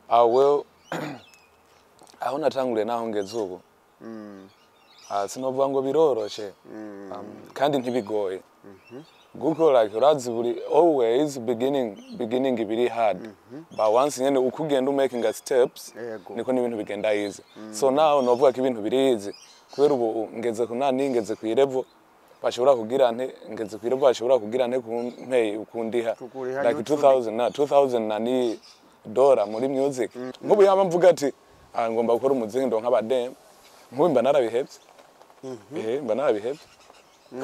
Well, aho natanguriye naho ngeze ubu, sinovuga ngo biroroshe, kandi ntibigoye guko like urazi buri always beginning biri hard, but once nyene uko ugenda making steps, niko n'ibintu bigenda easy. So now novuga ko ibintu biri easy kubera ubu ngeze ku nani, ngeze ku level bashobora kugira nte, ngeze ku level bashobora kugira nte kumpey kundiha Kukuriha like YouTube. 2000 na 2000 nani dollar muri music. Nk'ubu yaba mvuga ati ngomba gukora umuziki ndonka abadem, nk'ubu mba narabihevye. Mba narabihevye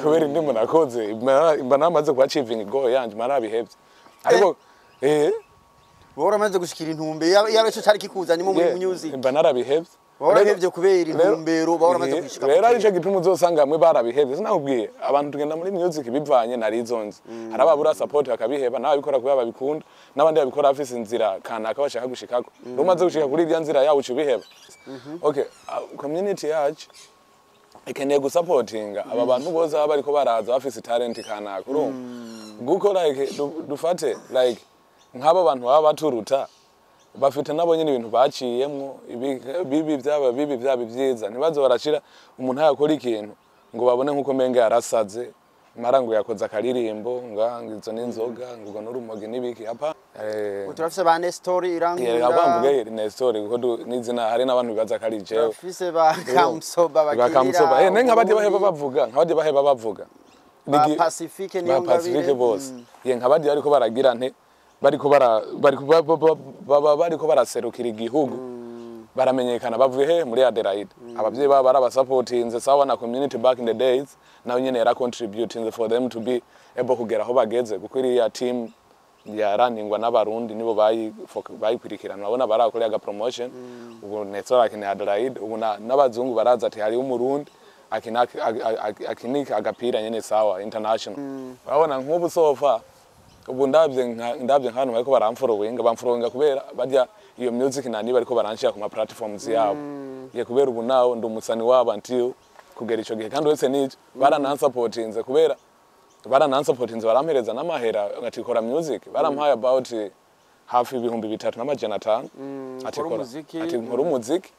kubera indimu nakoze, mba namaze ku achieving goal yanje, mba narabihevye, ariko Wowe uramaze gushikira intumbero yaba ico cari kikuzanyemo muri music. Mba narabihevye. Wowe warahevye kubera intumbero uba waramaze gushika. Rero arico gituma uzosanga bamwe barabihevye. Sinakubwiye, abantu tugenda muri music bivanye na reasons. Hari ababura support bakabiheba, n'ababikora kubera babikunda, n'abandi babikora bafise inzira kanaka bashaka gushikako. Rero umaze gushika kuri irya nzira yawe, uca ubiheba. Okay, community yacu ikeneye gusapotinga aba bantu bose baba bariko baraza bafise talent kanaka, urumva, guko like dufate like nk'abo bantu baba baturuta bafite nabo nyine ibintu baciyemwo, bibi byaba bibi, byaba ibyiza, ntibaze barashira umuntu yakora ikintu ngo babone nk'uko menga yarasaze, mara ngo yakoze akaririmbo nga ngo izo n'inzoga, ngo ubwo n'urumogi n'ibiki apa. Turafise ba Nestor Irankunda. Abamvuge Nestor kuko n'izina hari n'abantu bibaza ko ari jewe. Turafise ba Kamsoba bakirira Bakamusoba ne nk'abandi baheba Uburundi. bavuga nk'abandi baheba bavuga. Ba Pacifique Ba niyo Pacifique bose ye nk'abandi bariko baragira nte, bariko bara bariko baba bariko baraserukira igihugu, baramenyekana bavuye he? Muri Adelaide. Abavyeyi babo barabasapotinze sawa na community back in the days nayo nyene yara contributing for them to be able kugera aho bageze, kuko iriya team yaraningwa n'Abarundi nibo bayikurikirana, urabona barakoreye aga promotion. Ubu Nestor akina Adelaide, ubu n'abazungu baraza ati hariho Umurundi akina akinika agapira nyene sawa international. Urabona nk'ubu sofa ubu ndabye nk'ahantu bariko baramforowinga, bamforowinga kubera barya iyo music nani bariko baranshira ku ma platforms yabo ye, kubera ubu nawo ndi umusani wabo until kugera ico gihe. Kandi uretse n'ivyo baranansapotinze, kubera baranansapotinze barampereza n'amahera ati kora music. Barampaye about hafi 3500 ati Kora kora umuziki. Ati nkora umuziki.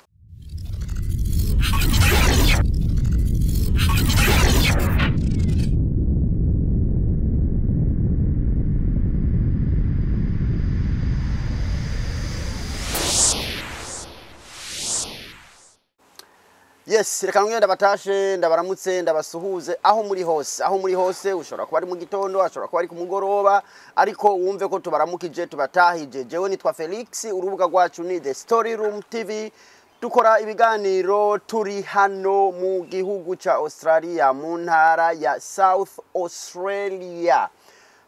Yes, reka ngende ndabatashe, ndabaramutse, ndabasuhuze aho muri hose. Aho muri hose, ushobora kuba ari mu gitondo, ashobora kuba ari ku mugoroba, ariko wumve ko tubaramukije, tubatahije. Jewe nitwa Felix, urubuga rwacu ni The Story Room TV. Dukora ibiganiro turi hano mu gihugu ca Australia, mu ntara ya South Australia.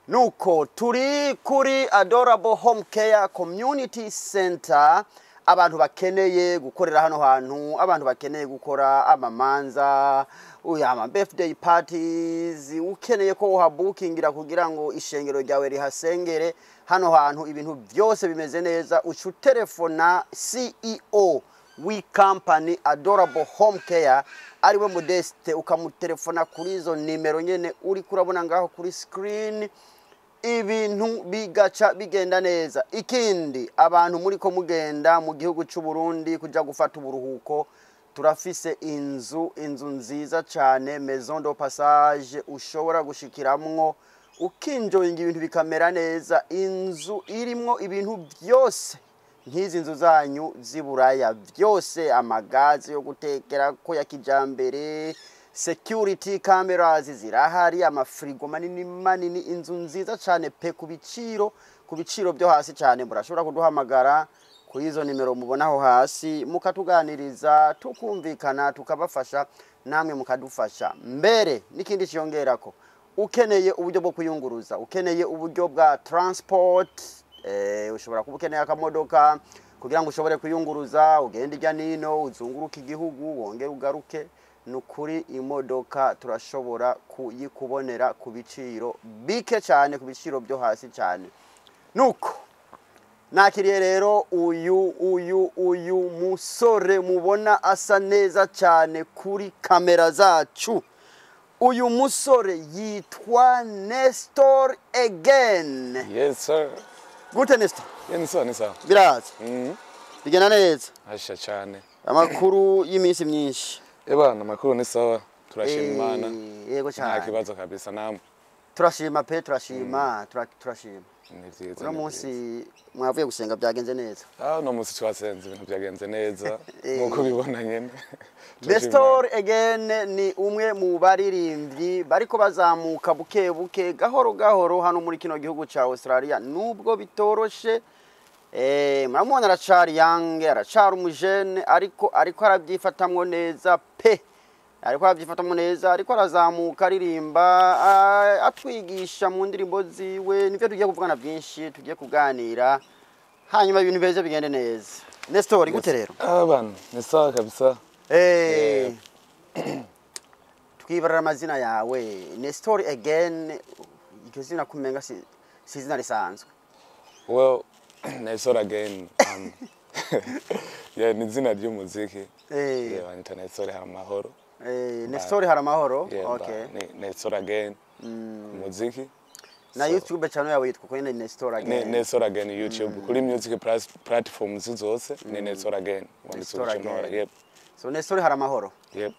Nuko turi kuri Adorable Home Care Community Center. Abantu bakeneye gukorera hano hantu, abantu bakeneye gukora amamanza, uya ama birthday parties, ukeneye ko uhabukingira kugira ngo ishengero ryawe rihasengere, hano hantu ibintu byose bimeze neza. Uca utelefona CEO w'i company Adorable Home Care, ariwe Modeste, ukamutelefona kuri izo nimero nyene uri kurabona ngaho kuri screen, ibintu bigaca bigenda neza. Ikindi, abantu muri ko mugenda mu gihugu cy'u Burundi kuja gufata uburuhuko, turafise inzu nziza cyane, maison de passage ushobora gushikiramwo ukinjoyinga, ibintu bikamera neza. Inzu irimwo ibintu byose nk'izi nzu zanyu z'i Buraya, byose, amagazi yo gutekera ko ya kijambere, security cameras zirahari, amafrigo manini manini, inzu nziza cyane pe, ku biciro byo hasi cyane. Murashobora kuduhamagara kuri izo nimero mubonaho hasi, mukatuganiriza, tukumvikana, tukabafasha namwe mukadufasha. Mbere n'ikindi kiyongerako, ukeneye uburyo bwo kuyunguruza, ukeneye uburyo bwa transport, ushobora kuba ukeneye akamodoka kugira ngo ushobore kuyunguruza, ugende ijya nino, uzunguruke igihugu, wongere ugaruke, ni ukuri imodoka turashobora kuyikubonera ku biciro bike cyane, ku biciro byo hasi cyane. Nuko nakiriye rero uyu musore mubona asa neza cyane kuri kamera zacu. Uyu musore yitwa Nestor Again. Yes sir. Gute, Nestor? Yeah, ni sawa, ni sawa. Biraza bigenda neza? Asha cyane. Amakuru y'iminsi myinshi? Ebana, amakuru ni sawa, turashima Imana. Yego Nta cyane. kibazo kabisa, namwe? Turashima pe, turashima, turashima. Ni vyiza. Uno Ni munsi vyiza. mwavuye gusenga, byagenze neza? Ah, uno munsi twasenze, ibintu byagenze neza nkuko ubibona nyene. Turashima. Nestor again ni umwe mu baririmbyi bariko bazamuka buke buke, gahoro gahoro hano muri kino gihugu ca Australia, nubwo bitoroshe. Muramubona aracari young, aracari umujene, ariko arabyifatamwo neza pe, ariko arabyifatamwo neza, ariko arazamuka, aririmba, atwigisha mu ndirimbo ziwe. Nivyo tugiye kuvugana byinshi, tugiye kuganira, hanyuma ibintu beze bigende neza. Nestor, gute rero? Ah bana, ni sawa kabisa. Twibarira amazina yawe, Nestor again, iryo zina kumenga si izina risanzwe. Well, Nestor again, yeah, ni izina ry'umuziki. Yeah, banyita Nestor Amahoro. Nestor hari amahoro. Yeah, Okay. ni Nestor again umuziki. Na So, YouTube channel yawe yitwa ko nyine Nestor ni again? Nestor again YouTube, kuri music platforms zose ni Nestor again. Wanditse Nestor uco ntora. again. Yep. So Nestor hari amahoro. Yep.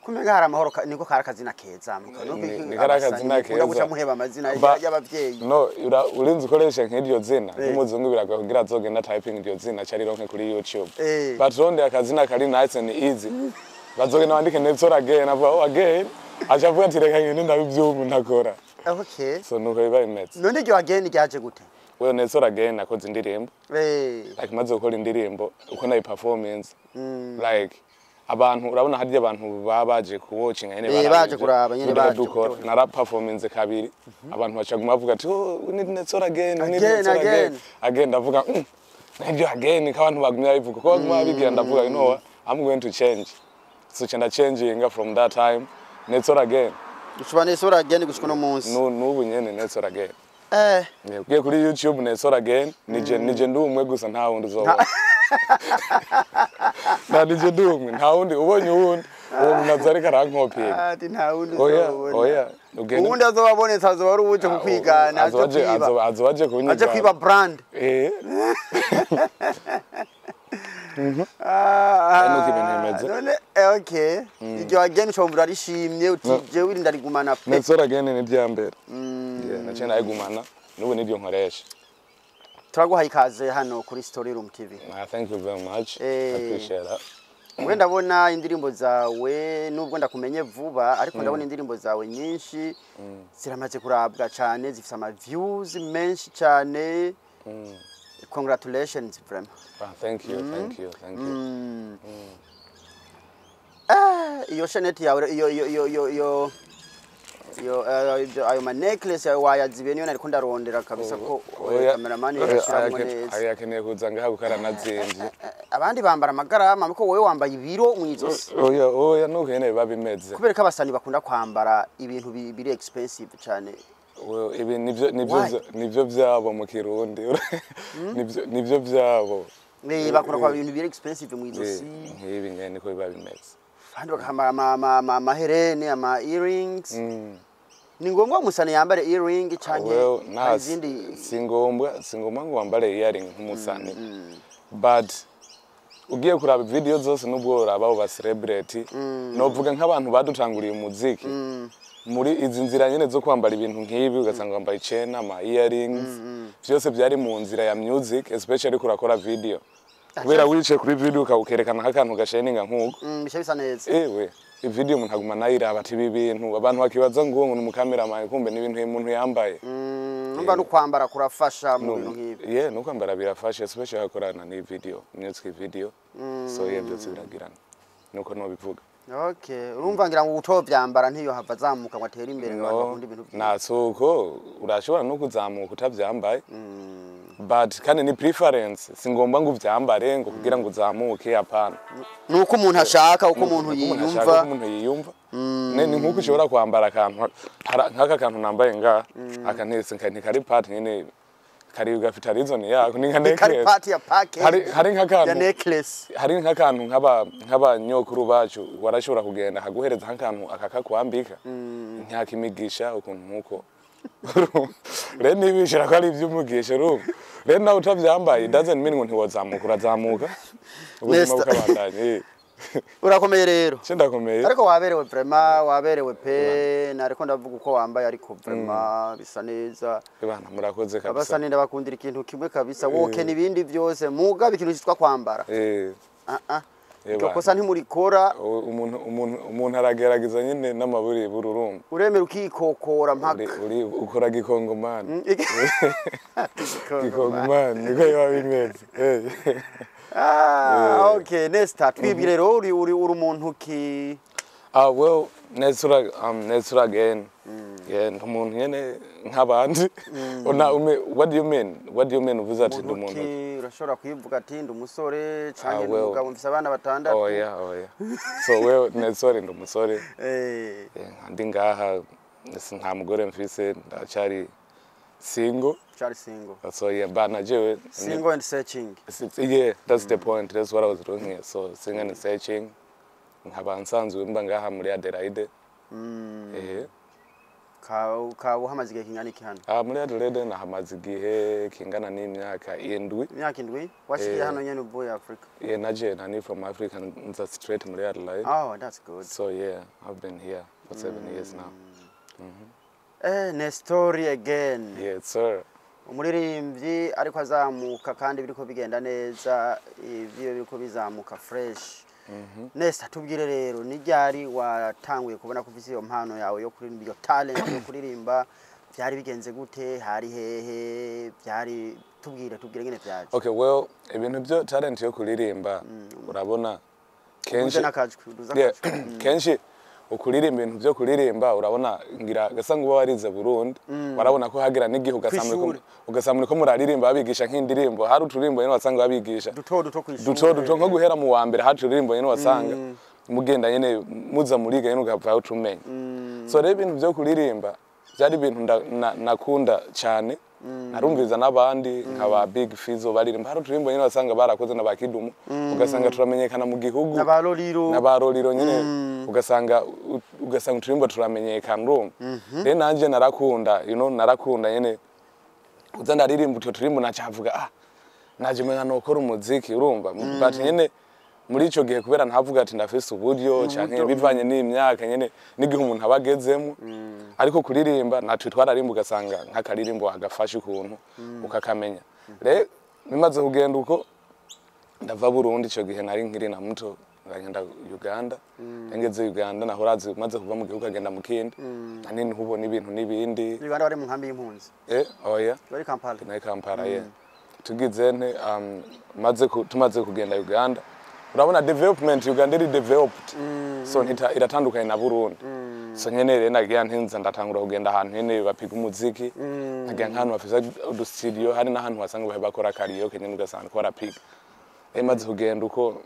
Kumenga hari amahoro niko kari akazina keza. Ni kari akazina Mukunda guca keza. muheba amazina y'abavyeyi. No, urinze ukoresha nk'iryo zina nk'umuzungu, biragoye kugira azogenda typing iryo zina carironke kuri YouTube. But rondeye akazina kari nice and easy, bazogenda bandike Nestor again, avuga "Oh, again", aca avuga ati "Reka ngende ndabe ivyo umuntu akora." So nuko biba bimeze. None iryo again ryaje gute? Well, Nestor again, nakoze indirimbo, like maze gukora indirimbo, uko nayi performance, like abantu urabona harya abantu baba baje kuwatchinga nyene, Eh, baje kuraba nyene, turiko baje dukora. kuryoherwa. Nara performance kabiri, abantu bacaguma bavuga ati "Oh, we need Nestor again, we need Again, Nestor again." again. Again, ndavuga nibyo again ko abantu bagumya babivuga, ko baguma babigira, ndavuga "You know what, I'm going to change." So chenda changing from that time, Nestor again. Ushobora Nestor again gushika uno munsi. N'ubu nyene Nestor again. Yeah, ugiye kuri YouTube Nestor again, nije ndi umwe gusa, nta wundi uzobona. Nta, nije ndi umwe, nta wundi. Ubonye uwundi, uwo muntu aza ariko arankopinga. Ati nta wundi Oya. uzobona. Oya, ugende. Uwundi azoba abonetse azoba ari uwuje kukwigana, aje Azoba aje kwiba. azoba aje kunyigana. Aje kwiba brand. Eh. Nuko ibintu bimeze. None okay, iryo again ushobora urarishimye uti jewe iri ndarigumana pe. Nestor again ni irya mbere. Yeah, naciye ndayigumana, n'ubu niryo nkoresha. Turaguhaye ikaze hano kuri Story Room TV. Ah, thank you very much. Eh. I appreciate that. We ndabona indirimbo zawe, nubwo ndakumenye vuba, ariko ndabona indirimbo zawe nyinshi ziramaze kurabwa cyane, zifite ama views menshi cyane. Congratulations vraiment. Ah, thank you, thank you, thank you. Iyo chaînette yawe, iyo ayo ma necklace yawe wayazibiye, niyo nariko ndarondera kabisa ko Oya, cameraman oya, yashiramwo neza. Aya akeneye kuza ngaha gukara nazimvye. Abandi bambara amagarama, ariko wowe wambaye ibiro mu izosi. Oya, oya, nuko nyene biba bimeze. Kubera ko abasani bakunda kwambara ibintu biri expensive cyane. Well, ibi nivyo Why? Nivyo vyabo mu Kirundi, nivyo vyabo. Bakunda kwambara ibintu biri expensive mu izosi. Nk'ibi nyene niko biba bimeze. Abandi bakambara amaherene, ama earrings. Ni ngombwa umusani yambare earring canke Well, hari na izindi? si ngombwa ngo wambare earring nk'umusani, but ugiye kuraba video zose, nubwo uraba abo ba celebrity, novuga nk'abantu badutanguriye umuziki muri izi nzira nyene zo kwambara ibintu nk'ibi, ugasanga wambaye icena, ama earrings, vyose byari mu nzira ya music, especially kurakora video, kubera wicaye kuri video ukawukerekana nk'akantu gashininga nk'uko. Bica bisa neza. Ewe, ivideo umuntu aguma nayiraba ati ibi bintu, abantu bakibaza ngo uwo ni umukameramani, kumbe ni ibintu uyu muntu yambaye. Numva no kwambara kurafasha mu bintu nk'ibi. Yeah, no kwambara birafasha, especially hakorana ni video, music video. So yeah, byose biragirana, nuko nobivuga. Okay, urumva ngira ngo utovyambara ntiyo hava azamuka ngo atere imbere, ngo abantu No, bakunde ibintu vyiwe. Na suko urashobora no kuzamuka utavyambaye, but kandi ni preference, si ngombwa ngo uvyambare ngo kugira ngo uzamuke, hapana. Nuko umuntu ashaka, uko umuntu Uko umuntu ashaka, yiyumva. uko umuntu yiyumva. Ni nkuko ushobora kwambara akantu nk'aka kantu nambaye ngaha, aka ntikari part nyene, kari gafite reason yako, ni nka Ni kari necklace. part ya package Hari nk'akantu ya necklace. Hari nk'akantu nk'abanyokuru bacu warashobora kugenda akaguhereza nk'akantu akakakwambika, nk'akimigisha ukuntu nk'uko. Rero nibishira ko ari ivy'umugisha, urumva. Rero nawe utavyambaye, it doesn't mean ngo ntiwozamuka, urazamuka, ubuzima Nesta. bukabandanya. Urakomeye rero. Ce ndakomeye. Ariko waberewe, vraiment waberewe pe. Nariko ndavuga uko wambaye, ariko vraiment bisa neza. Bana, murakoze Abasa kabisa. Ninda bakundira ikintu kimwe kabisa, wokena ibindi byose mugaba ikintu cyitwa kwambara. Ah ah, iryo bana. kosa ntimurikora. Umuntu aragerageza nyine n'amaburiburi, urumva. Uremera ukikokora mpaka. Uri ukora gikongomani. Gikongomani niko biba bimeze. Ah, okay. Nesta, twibwire rero, uri umuntu ki? Ah, well, Nestor again. Yeah, ndi umuntu nyene nk'abandi. Ona ume, what do you mean? What do you mean uvuze ati ndi Umuntu umuntu? ki? Urashobora kwivuga ati ndi umusore canke ndi Well. umugabo, mfise abana 6. Oh yeah. So well, Nestor, ndi umusore. Yeah, ndi ngaha, nta mugore mfise, ndacyari single. Charles single. So yeah, but na jewe Single and searching. Yeah, that's the point. That's what I was doing here. So single and searching. Nkaba nsanzwe mba ngaha muri Adelaide. Ka uhamaze igihe kingana iki hano? Ah, muri Adelaide nahamaze igihe kingana n'imyaka 7. Imyaka 7. Washikiye hano nyene uvuye Africa? Yeah, naje nani from Africa, nza straight muri Adelaide. Oh, that's good. So yeah, I've been here for 7 years now. Nestor again. Yes, sir. Umuririmbyi ariko azamuka kandi biriko bigenda neza, ivyo biriko bizamuka fresh. Nesta, tubwire rero, ni ryari watanguye kubona ko ufise iyo mpano yawe yo kuririmba, iyo talent yo kuririmba? Byari bigenze gute? Hari hehe? Byari, tubwire ngene vyaje. Okay, well, ibintu byo talent yo kuririmba, urabona kenshi Uze n'akajwi, uduze akajwi. Kenshi ukuririmba, ibintu byo kuririmba, urabona ngira gasanga uba warize Burundi, warabona ko hagira n'igihe ugasanga Kw'ishure. Ugasanga muriko muraririmba, babigisha nk'indirimbo, hari uturirimbo nyene wasanga babigisha Duto duto kw'ishure. Duto duto, nko guhera mu wa mbere hari uturirimbo nyene wasanga mugenda nyene muza muriga nyene ukavayo ucumenya. So rero ibintu byo kuririmba byari ibintu nakunda cyane, narumviza n'abandi nka ba Big Fizzo baririmba, hari uturirimbo nyene wasanga barakoze na ba Kidumu, ugasanga turamenyekana mu gihugu. N'aba Lolilo. N'aba Lolilo nyene, ugasanga uturirimbo turamenyekana, urumva. Rero nanje narakunda, narakunda nyene uza ndaririmba utwo turirimbo, nacavuga ah, naje menya nokora umuziki, urumva. But nyene muri ico gihe kubera ntavuga ati ndafise uburyo canke bivanye n'imyaka nyene n'igihe umuntu aba agezemo, ariko kuririmba natwe twararimba, ugasanga nk'akaririmbo agafasha ukuntu ukakamenya. Rero bimaze kugenda uko, ndava Burundi, ico gihe nari nkiri na muto, ngagenda Uganda. Ngeze Uganda naho urazi, maze kuva mu gihugu agenda mu kindi, nani ntubona ibintu n'ibindi. Uganda bari mu nkambi y'impunzi? Oya. Bari Kampala? Naye Kampala, ye. Tugize nte, tumaze kugenda Uganda, urabona development, Uganda iri developed, so ntita iratandukanye na Burundi. So nyene rero nagiye ntinza ndatangura kugenda ahantu nyene bapiga umuziki, nkagira nk'ahantu bafise udustudio, hari n'ahantu wasanga bakora karaoke nyene, ugasanga ko barapiga. Maze kugenda uko,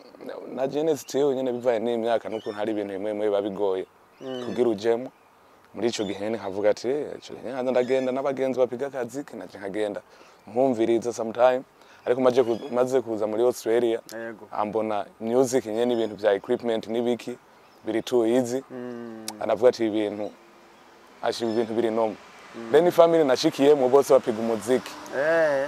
na jene still nyene bivaye n'imyaka n'ukuntu hari ibintu bimwe bimwe biba bigoye kugira ujemo muri ico gihe nyene, nkavuga ati ico gihe nkaza ndagenda n'abagenzi bapiga akaziki, naje nkagenda nkumviriza sometime. Ariko maze kuza muri Australia, ambona music nyene, ibintu vya equipment n'ibiki biri too easy, anavuga ati ibintu ashi ibintu biri normal. Then family nashikiyemo bose bapiga umuziki.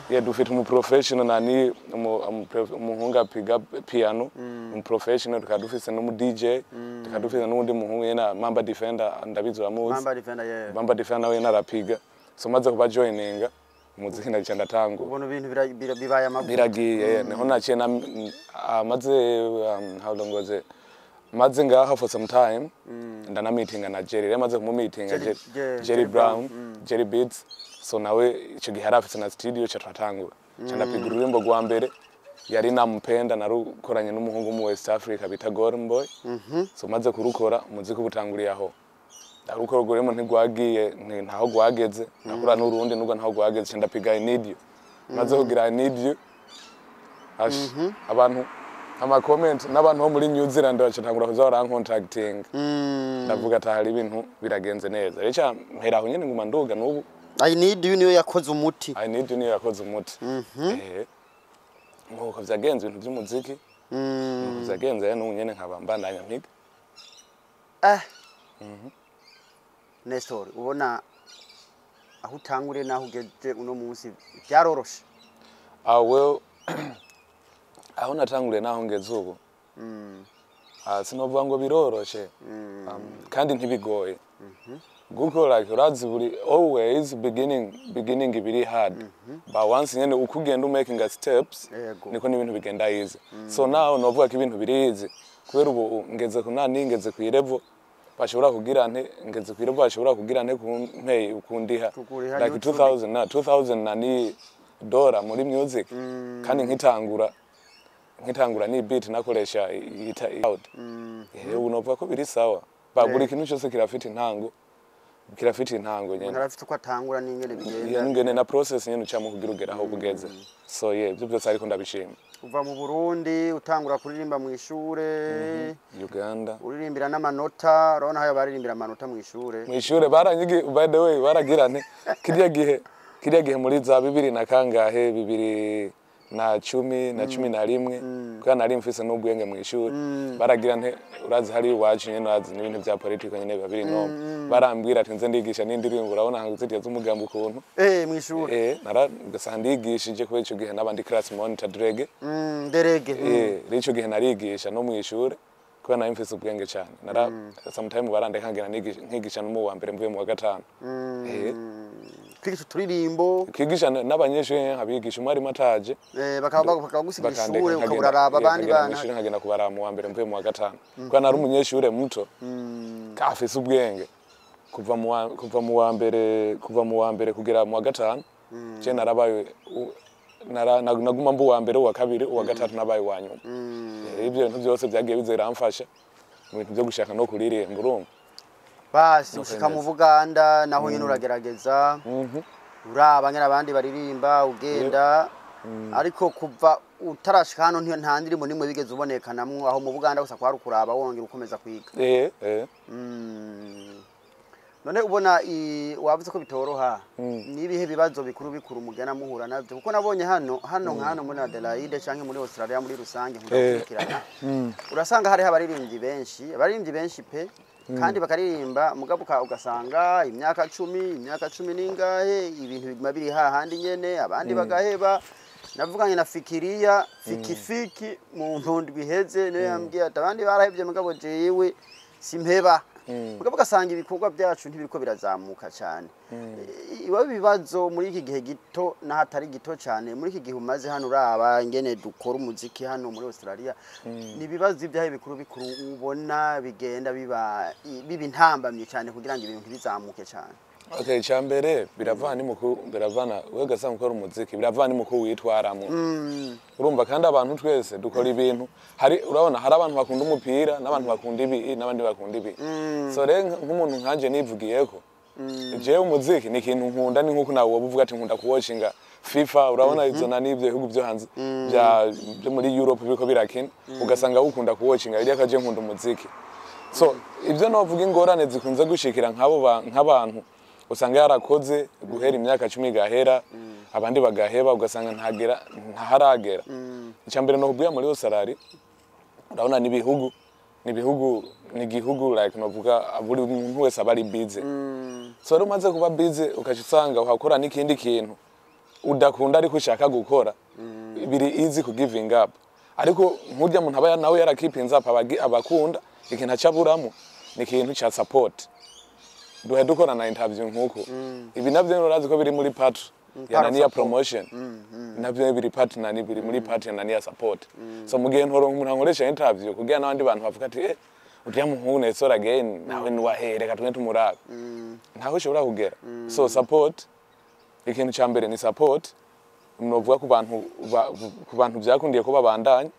Yeah, dufite umu professional nani, umuhungu apiga piano, umu professional, tukaba dufise n'umu DJ, tukaba dufise n'uwundi muhungu yena Mamba Defender, ndabizi uramuzi. Mamba Defender, yeah. Mamba Defender nawe yena arapiga. So maze kuba joininga umuziki, ndaca ndatangura. Ubona ibintu bibaye amavuta. Biragiye, niho naciye na maze how long was it, maze ngaha for some time, ndana-meetinga na Jerry. Rero maze kumumeetinga, Jerry, Jerry Jerry Brown, Jerry Beats, so nawe ico gihe yari afise na studio, ca turatangura, ca ndapiga ururimbo rwa mbere, yari Nampenda, narukoranye n'umuhungu mu West Africa bita Golden Boy. So maze kurukora, umuziki ubutanguriye aho, ndarukora urwo rurimo, ntigwagiye ntaho gwageze, ndakora n'urundi nubwo ntaho gwageze, ca ndapiga I Need You. Maze kugira I Need You, ash, abantu ama comment n'abantu bo muri New Zealand bacatangura kuza barancontacting, ndavuga ati hari ibintu biragenze neza. Rero ca mpera aho nyene, nguma nduga n'ubu. I Need You niyo yakoze umuti. I Need You niyo yakoze umuti. Nkuko vyagenze ibintu vy'umuziki, nuko vyagenze rero, n'ubu nyene nkaba mbandanya mpiga. Nestor, ubona Aho utanguriye n'aho ugeze uno munsi byaroroshe? Ah, well, aho natanguriye naho ngeze ubu, sinovuga ngo biroroshe, kandi ntibigoye, kuko like urazi buri always beginning biri hard, but once nyene uko ugenda making a steps, niko n'ibintu bigenda easy. So now novuga ko ibintu biri easy kubera ubu ngeze ku nani, ngeze ku level bashobora kugira nte, ngeze ku level bashobora kugira nte kumpey kundiha Kukuriha like YouTube. 2000 na 2000 nani dollar muri music. Kandi nkitangura ni beat nakoresha ita out. Ubu novuga ko biri sawa ba buri kintu cyose kirafite intango, kirafite intango Umuntu nyene. arafite uko atangura n'ingene Iyo bigenda. Ngene na process nyene ucamo kugira ugere aho bugeze. So yeah, ibyo byose ariko ndabishima. Uva mu Burundi, utangura kuririmba mu ishure, Uganda. uririmbira n'amanota. Urabona hayo baririmbira amanota mu ishure. Mu ishure baranyigi, by the way, baragira nte kirya gihe muri za bibiri na kangahe, 2010 na 11, kubera nari mfise n'ubwenge mu ishuri, baragira nte, urazi hari iwacu nyene, urazi n'ibintu vya politiko nyene biba biri ngoma, barambwira ati nze ndigisha n'indirimbo. Urabona zirya z'umugambi ukuntu. Eh, mu ishure. Eh, nara ugasanga ndigishije, kubera ico gihe n'abandi class monitor délégué. Délégué. Eh, rero ico gihe narigisha no mu ishure kubera nari mfise ubwenge cyane. Nara sometime barandeka nkagenda nkigisha no mu wa mbere mvuye mu wa gatanu. Eh. Kwigisha uturirimbo. Kwigisha n'abanyeshuri, nkabigisha umwarimu ataje. Eh, bakaba gusigira Bakandeka ishure, nkagenda, ukaba uraraba abandi nkagenda bana. mw'ishure, nkagenda kubaraba mu wa mbere mvuye mu wa gatanu, kubera nari umunyeshure muto afise ubwenge. Kuva mu wa mbere, kuva mu wa mbere kugera mu wa gatanu, je narabaye naguma mba uwa mbere, uwa kabiri, uwa gatatu, nabaye uwa nyuma. Ibyo bintu byose byagiye biza biramfasha mu bintu byo gushaka no kuririmba, urumva. Basi Nuko ushika mu bimeze. Buganda, naho nyine uragerageza, uraba nyine abandi baririmba, ugenda. Ariko kuva utarashika hano, nta ndirimbo nimwe bigeze ubonekanamwo aho mu Buganda, gusa kwari ukuraba wongera ukomeza kwiga. Eh. None ubona wavuze ko bitoroha, nibihe bibazo bikuru bikuru mugenda muhura navyo? Kuko nabonye hano nka hano muri Adelaide canke muri Australia muri rusange, nkunda gukurikirana, urasanga hariho abaririmbyi benshi, abaririmbyi benshi pe, kandi bakaririmba, mugabo ugasanga imyaka 10, imyaka cumi n'ingahe, ibintu biguma biri hahandi nyene, abandi bagaheba. Navuganye na Fikiria Fikifiki mu ndwi iheze, niyo yambwiye ati abandi barahevye, mugabo jewe simpeba. Mugabo ugasanga ibikorwa byacu ntibiriko birazamuka cyane. Iba ibibazo muri iki gihe gito n'ahatari gito cyane, muri iki gihe umaze hano, uraba ingene dukora umuziki hano muri Australia, ni ibibazo ibyahe bikuru bikuru ubona bigenda biba intambamye cyane kugira ngo ibintu ntibizamuke cyane? Okay, icyambere biravana nimuku, biravana wewe ugasanga ukora umuziki, biravana nimuku witwaramwo, urumva. Kandi abantu twese dukora ibintu, hari, urabona hari abantu bakunda umupira n'abantu bakunda ibi n'abandi bakunda ibi. So rero nk'umuntu nkanje nivugiyeko, jewe umuziki ni ikintu nkunda, ni nkuko nawe woba uvuga ati nkunda kuwatchinga FIFA. Urabona izo na n'ibyo bihugu byo hanze byo muri Europe biriko birakina, ugasanga ukunda kuwatchinga iriya kaje. Nkunda umuziki. So ibyo novuga ingorane zikunze gushikira nk'abo nk'abantu usanga yarakoze guhera imyaka 10 gahera, abandi bagaheba, ugasanga ntagera ntaharagera. Icya mbere no kubwira, muri Australia urabona ni ibihugu ni igihugu like novuga buri muntu wese aba ari busy. So rero umaze kuba busy, ukaca usanga uhakora n'ikindi kintu udakunda ariko ushaka gukora, biri easy ku giving up. Ariko nk'urya muntu aba nawe yarakeepinze up, abakunda ikintu acaburamo ni ikintu ca support. Duhe dukora na interview nk'uko ibi, navyo urazi ko biri muri part ya Part of nani ya support. promotion, navyo biri part nani, biri muri part ya nani ya support. So mu gihe ntoro umuntu ankoresha interview kugira n'abandi bantu bavuga ati eh, urya muhungu Nestor again nawe niwahere, reka tumwe tumurabe, ntaho ushobora kugera. So support, ikintu ca mbere ni support. Novuga ku bantu byakundiye ko babandanya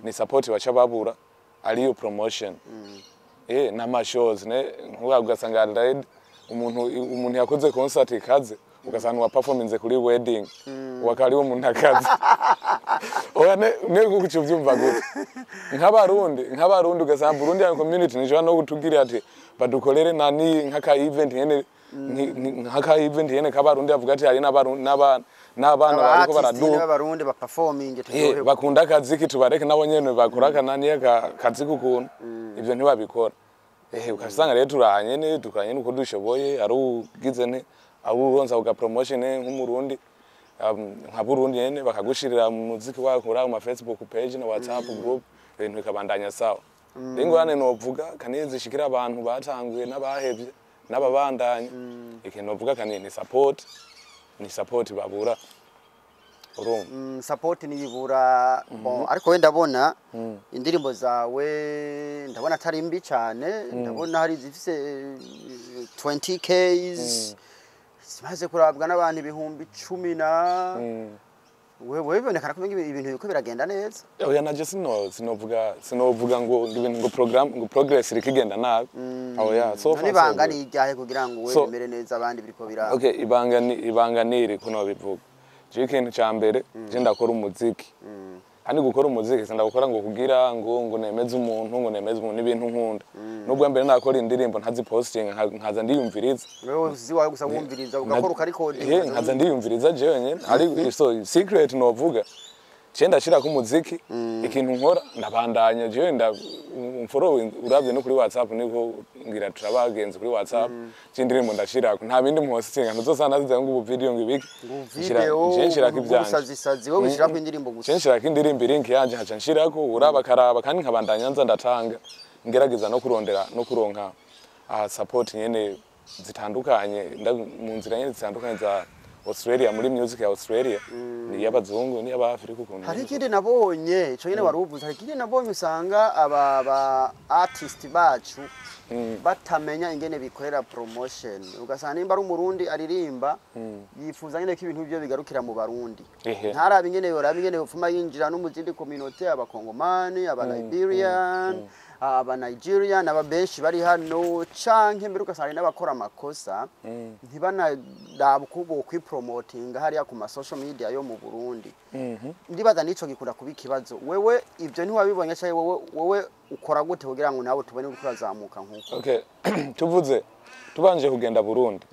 ni support baca babura, ariyo promotion n'ama shows ne nkuba ugasanga Adelaide umuntu yakoze concert ikaze, ugasanga wa performance kuri wedding wakari umuntu akaze. Oya, ne kuko uvyumva gute? Nk'abarundi ugasanga Burundi community nishobora no kutugira ati badukorere nani nk'aka event nyene, nk'aka event nyene k'abarundi, bavuga ati hari n'abarundi n'abana bariko Aba artist baraduga b'abarundi ba performing, turyoherwe. Bakunda akaziki, tubareke nabo nyene bakora akanani akazi k'ukuntu ivyo ntibabikora. Ugasanga rero turanye ne dukoranye nuko dushoboye, ari ugize nte Aho uronsa uga promotion nk'umurundi, nka Burundi nyene bakagushirira mu muziki wawe kuri ayo ma Facebook page na WhatsApp group, ibintu bikabandanya sawa. Rero ingorane novuga kanini zishikira abantu batanguye n'abahevye n'ababandanya, ikintu novuga kanini ni support, ni support babura, urumva. Support niyibura. Bon, ariko we ndabona indirimbo zawe, ndabona atari mbi cyane. Ndabona hari izifise 20 ks zimaze kurabwa n'abantu 10,000 na wewe bibonekana ko ibintu biriko biragenda neza. Oya, naje sinovuga ngo ibintu ngo program ngo progress iriko igenda nabi. Oya, so None far so ibanga good. ni iryahe kugira ngo we bimere neza, abandi biriko bira Okay, ibanga ni iri kuno bivuga. Je ikintu ca mbere, je ndakora umuziki. Kandi gukora umuziki sindawukora ngo kugira ngo nemeze umuntu, ngo nemeze umuntu, n'ibintu nkunda. Nubwo mbere nakora indirimbo ntazipostinga, nkaza ndiyumviriza. Wewe uzi wawe gusa wumviriza, ugakora, ukarikodinga. Nkaza ndiyumviriza jewe nyene. Ariko so secret novuga, je ndashirako umuziki, ikintu nkora ndabandanya jewe nda umfollow uravye no kuri WhatsApp, niko ngira turabagenzi kuri WhatsApp. Je indirimbo ndashirako, nta bindi mpostinga, ntuzosanga nazize ngo ubu video ngo ibiki. Video Je nshirako ivyanje. Ubusazisazi, wowe ushirako indirimbo gusa. Je nshirako indirimbo, link yanje nkaca nshirako, uraba akaraba, kandi nkabandanya nza ndatanga, ngerageza no kurondera no kuronka support nyene zitandukanye, mu nzira nyene zitandukanye za Australia, muri music ya Australia, ni iy'abazungu n'iy'abafrika ukuntu. Hari ikindi nabonye, ico nyene wari uvuze, hari ikindi nabonye usanga aba ba artist bacu batamenya ingene bikorera promotion. Ugasanga nimba ari umurundi aririmba, yifuza nyene ko ibintu byo bigarukira mu Barundi, ntaraba ingene yoraba ingene yopfuma yinjira no mu zindi community, abakongomani, aba Liberian, aba Nigerian, aba benshi bari hano, canke mbere ugasanga hari n'abakora amakosa ntibanaraba uko bokwipromotinga hariya ku ma social media yo mu Burundi. Ndibaza nico gikunda kuba ikibazo. Wewe ibyo ntiwabibonye cyangwa wowe ukora gute kugira ngo nawe tubone uriko urazamuka nkuko? Okay, tuvuze tubanje kugenda Burundi.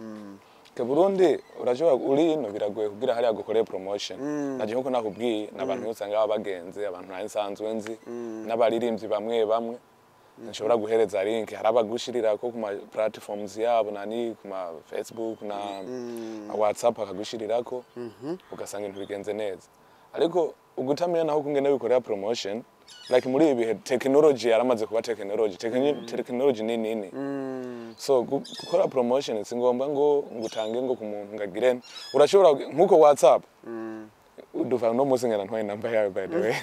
Ke Burundi urashobora uri ino, biragoye kugira hariya gukore promotion. Naje nkuko nakubwiye, n'abantu usanga baba bagenze, abantu nari nsanzwe nzi, n'abaririmbyi bamwe bamwe nshobora guhereza link, hari abagushirirako ku ma platforms yabo nani, ku ma Facebook na WhatsApp, akagushirirako ugasanga ibintu bigenze neza. Ariko ugutamenya naho kungene bikorera promotion, like muri ibi bihe technology yaramaze kuba technology. Technology ni nini, so gukora promotion si ngombwa ngo ngutange ngo ku muntu ngagire. Urashobora nkuko WhatsApp uduva no munsi ngena ntwaye namba yawe, by the way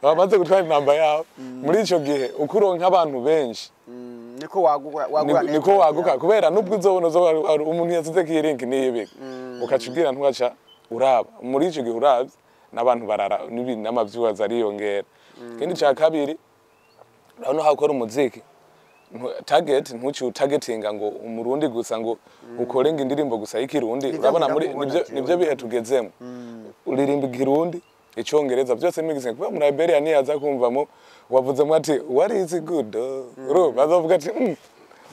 bamaze gutwara inamba yawe, muri ico gihe ukuronka abantu benshi. Niko wagura wagura Niko network waguka yawe. Kubera nubwo uzobona uzoba ari umuntu yasize ko iyi link niyibika, ukaca ubwira ntugaca uraba muri ico gihe uravye n'abantu barara n'ama viewers ariyongera. Ikindi ca kabiri, urabona aho ukora umuziki, target ntuci utargetinga ngo umurundi gusa, ngo ukore ngo indirimbo gusa y'ikirundi. Nivyo Urabona nkunda muri kubona nivyo jewe. Nivyo bihe tugezemo, uririmba ikirundi, icongereza, byose mixing, kuba muri Liberia niyaza kumvamo wavuzemo ati "What is good?" Urumva azovuga ati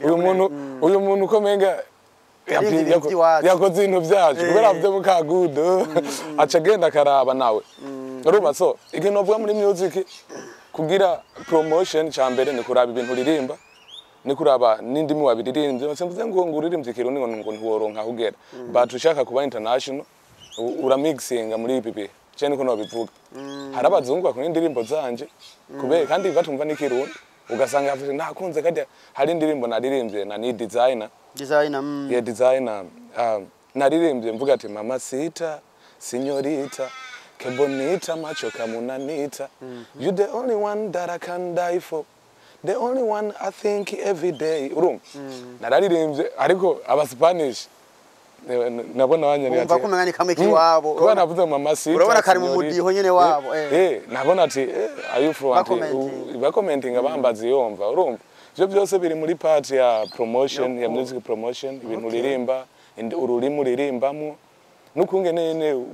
Uyu muntu uko menga Yaririmbye ibintu by'iwacu." Yakoze ibintu byacu kubera avuzemo ka good, aca agenda akaraba nawe, urumva. So ikintu novuga muri music kugira promotion, ca mbere ni kuraba ibintu uririmba, ni kuraba n'indimi wabiririmbye. Simvuze ngo uririmbye ikirundi ngo ntiworonka aho ugera, but ushaka kuba international uramixinga muri ibi bihe. Je niko nobivuga, hari abazungu bakunda indirimbo zanje kubera kandi batumva n'ikirundi, ugasanga yavuze nakunze. Kandi hari indirimbo naririmbye na ni designer. Designer. Yeah, designer. Naririmbye mvuga ati "Mamacita, señorita, que bonita, macho kamunanita, you the only one that I can die for, the only one I think every day." Urumva nararirimbye, ariko aba Spanish nabona banyari Bumva ko umenga ni kamwe k'iwabo. Kuba navuze mamacita, Urabona kari mu señorita. mudiho nyene wabo, eh. Nabona ati "Are you fluent?" Bakomentinga. Bakomentinga bambaza yomva. Urumva ivyo byose biri muri part ya promotion ya Yo, music promotion, ibintu uririmba, ururimi uririmbamo, n'ukungene nyene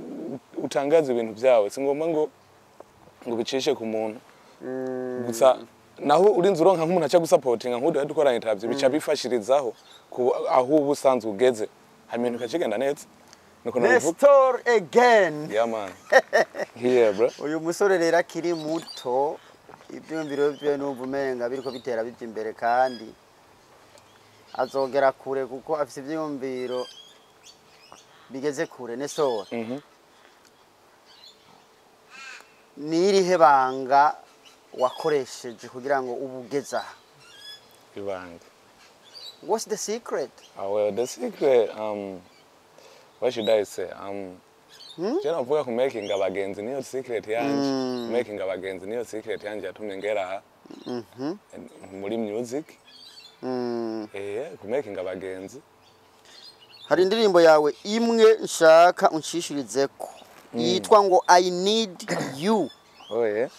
utangaza ibintu byawe. Si ngombwa ngo bicishe ku muntu gusa. Naho urinze uronka nk'umuntu aca gusapotinga nk'udu dukora interview, bica bifashirizaho ku aho uba usanzwe ugeze, hanyuma ibintu bikagenda neza. Niko nabivuga. Nestor again. Yeah man, here bro. Uyu musore rero akiri muto, ibyumviro bye numva umenga biriko bitera bijya imbere, kandi azogera kure kuko afise ivyiyumviro. Bigeze kure. Nestor, ni irihe banga wakoresheje kugira ngo ubu ugeze aha? Ibanga? What's the secret? Well, the secret, what should I say? Je navuga ku making abagenzi, niyo secret yanje. Making abagenzi niyo secret yanje yatumye ngera aha muri music. Ku making abagenzi. Hari indirimbo yawe imwe nshaka unshishirizeko yitwa ngo "I Need You". Oh yeah.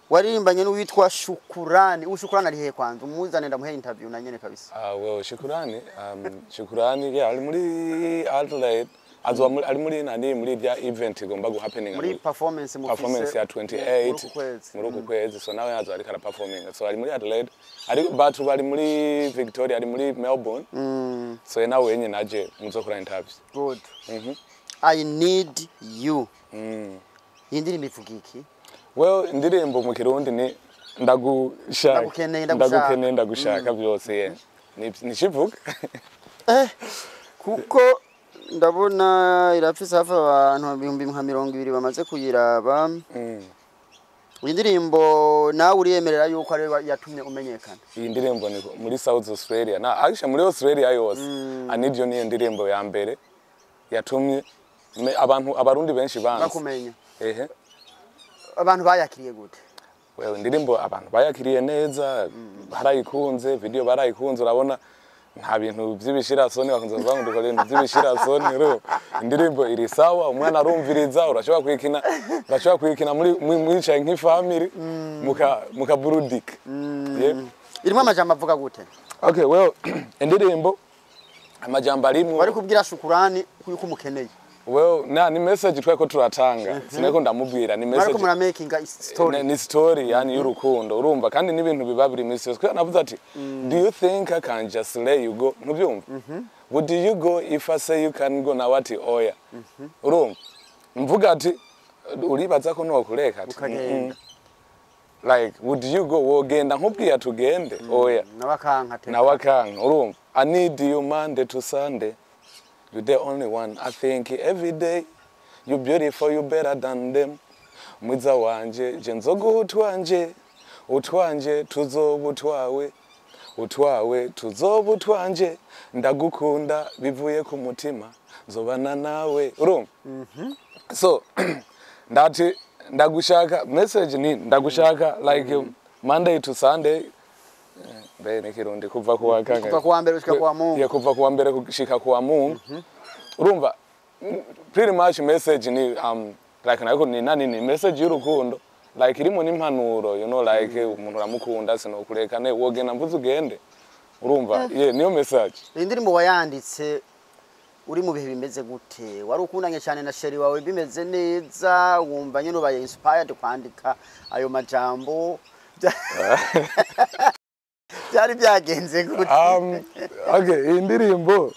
Waririmbanye n'uwitwa Shukurani. Ubu Shukurani ari hehe? Kwanza umuzane ndamuhe interview na nyene kabisa. Well, Shukurani, Shukurani, yeah, ari muri Adelaide. Azoba muri, ari muri nani, muri rya event igomba guhappening muri performance mufise performance ya muri 28 uku kwezi. Muri uku kwezi. So nawe yazo ariko araperforming. So ari muri Adelaide, ari but bari muri Victoria, ari muri Melbourne. So nawe wenye naje muzokora interview. Good. "I Need You", iyi ndirimbo ivuga iki? Well, indirimbo mu Kirundi ni ndagushaka. Ndagukeneye, ndagushaka. Ndagukeneye, ndagushaka, byose, yeah. Ni nishivuga. Kuko ndabona irafise hafi abantu 20,000 bamaze kuyiraba. Iyi ndirimbo nawe uriyemerera yuko ariyo yatumye umenyekana? Iyi ndirimbo ni muri South Australia, na actually muri Australia yose, I Need You niyo ndirimbo ya mbere yatumye abantu, Abarundi benshi banzi. Bakumenya. Ehe. Abantu bayakiriye gute? Well, indirimbo abantu bayakiriye neza, barayikunze, video barayikunze. Urabona nta bintu by'ibishirasoni, bakunze kuvuga ngo dukora ibintu by'ibishirasoni. Rero indirimbo iri sawa, umwana arumviriza, urashobora kuyikina, urashobora kuyikina muri mwicaye nk'ifamily, mukaburudika. Yeah. Irimo amajambo avuga gute? Okay, well, indirimbo amajambo arimwo Wari kubwira Shukurani yuko umukeneye? Well, na ni message tweko turatanga, sineko ndamubwira, ni Mwariko message. Muramakinga story. Ni story yani y'urukundo, urumva, kandi n'ibintu biba buri minsi yose. Kubera navuze ati: "Do you think I can just let you go?" Ntubyumva? "Would you go if I say you can go?" Nawe ati: "Oya." Urumva, mvuga ati: "Uribaza ko nokureka?" Ati: Ukagenda. "Like, would you go?" Wogenda nkubwiye ati ugende? Oya. Nawe akanka te. Nawe akanka. Urumva, I need you Monday to Sunday, you the only one I think every day, you beautiful, you better than them, mwiza wanje, je nzoguha utwanje, utwanje tuzoba utwawe, utwawe tuzoba utwanje, ndagukunda bivuye ku mutima, nzobana nawe. Urumva, so ndati ndagushaka, message ni ndagushaka like Monday to Sunday. Mbe ni Kirundi, kuva kuwa kangahe? Kuva kuwa mbere gushika kuwa Mungu. Yeah, kuva kuwa mbere gushika kuwa Mungu. Urumva, pretty much message ni like nako ni nani, ni message y'urukundo, like irimo n'impanuro, like umuntu uramukunda, sinokureka ne wogenda mvuze ugende. Urumva, yeah, niyo message. Iyi ndirimbo wayanditse uri mu bihe bimeze gute? Wari ukundanye cyane na chéri wawe, bimeze neza, wumva nyine ubaye inspired kwandika ayo majambo? Byari byagenze gute? Okay, iyi ndirimbo,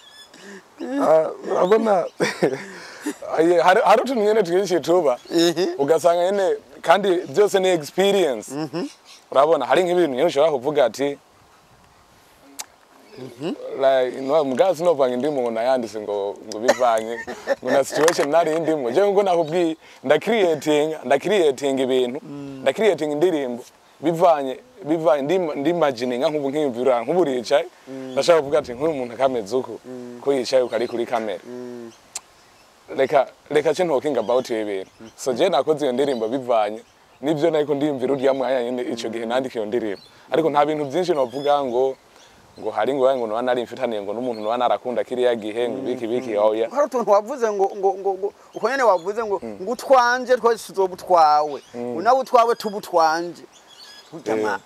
urabona, hari utuntu nyene twinshi tuba ugasanga nyene, kandi byose ni experience. Urabona, hari nk'ibintu nyene ushobora kuvuga ati like no mugazi sinovanga indimu ngo nayanditse ngo bivanye ngo na situation nari ndimo. Je ngo nakubwiye, ndacreating ibintu, ndacreating indirimbo bivanye ndimagininga nk'ubu nkiyumvira, nk'ubu uricaye, ndashaka kuvuga ati nk'uyu muntu akameze uku ko yicaye ukari kuri kamera, reka ce talking about ibi bintu. So je nakoze iyo ndirimbo bivanye nibyo nariko ndiyumvira urya mwanya nyene ico gihe nandika iyo ndirimbo, ariko nta bintu byinshi novuga ngo hari ngo noba nari mfitaniye ngo n'umuntu noba narakunda kiriya gihe, ngo ibiki biki, oya. Hari utuntu wavuze ngo uko nyene wavuze ngo utwanje twese tuzoba utwawe, nawe utwawe tuba utwanje. Burya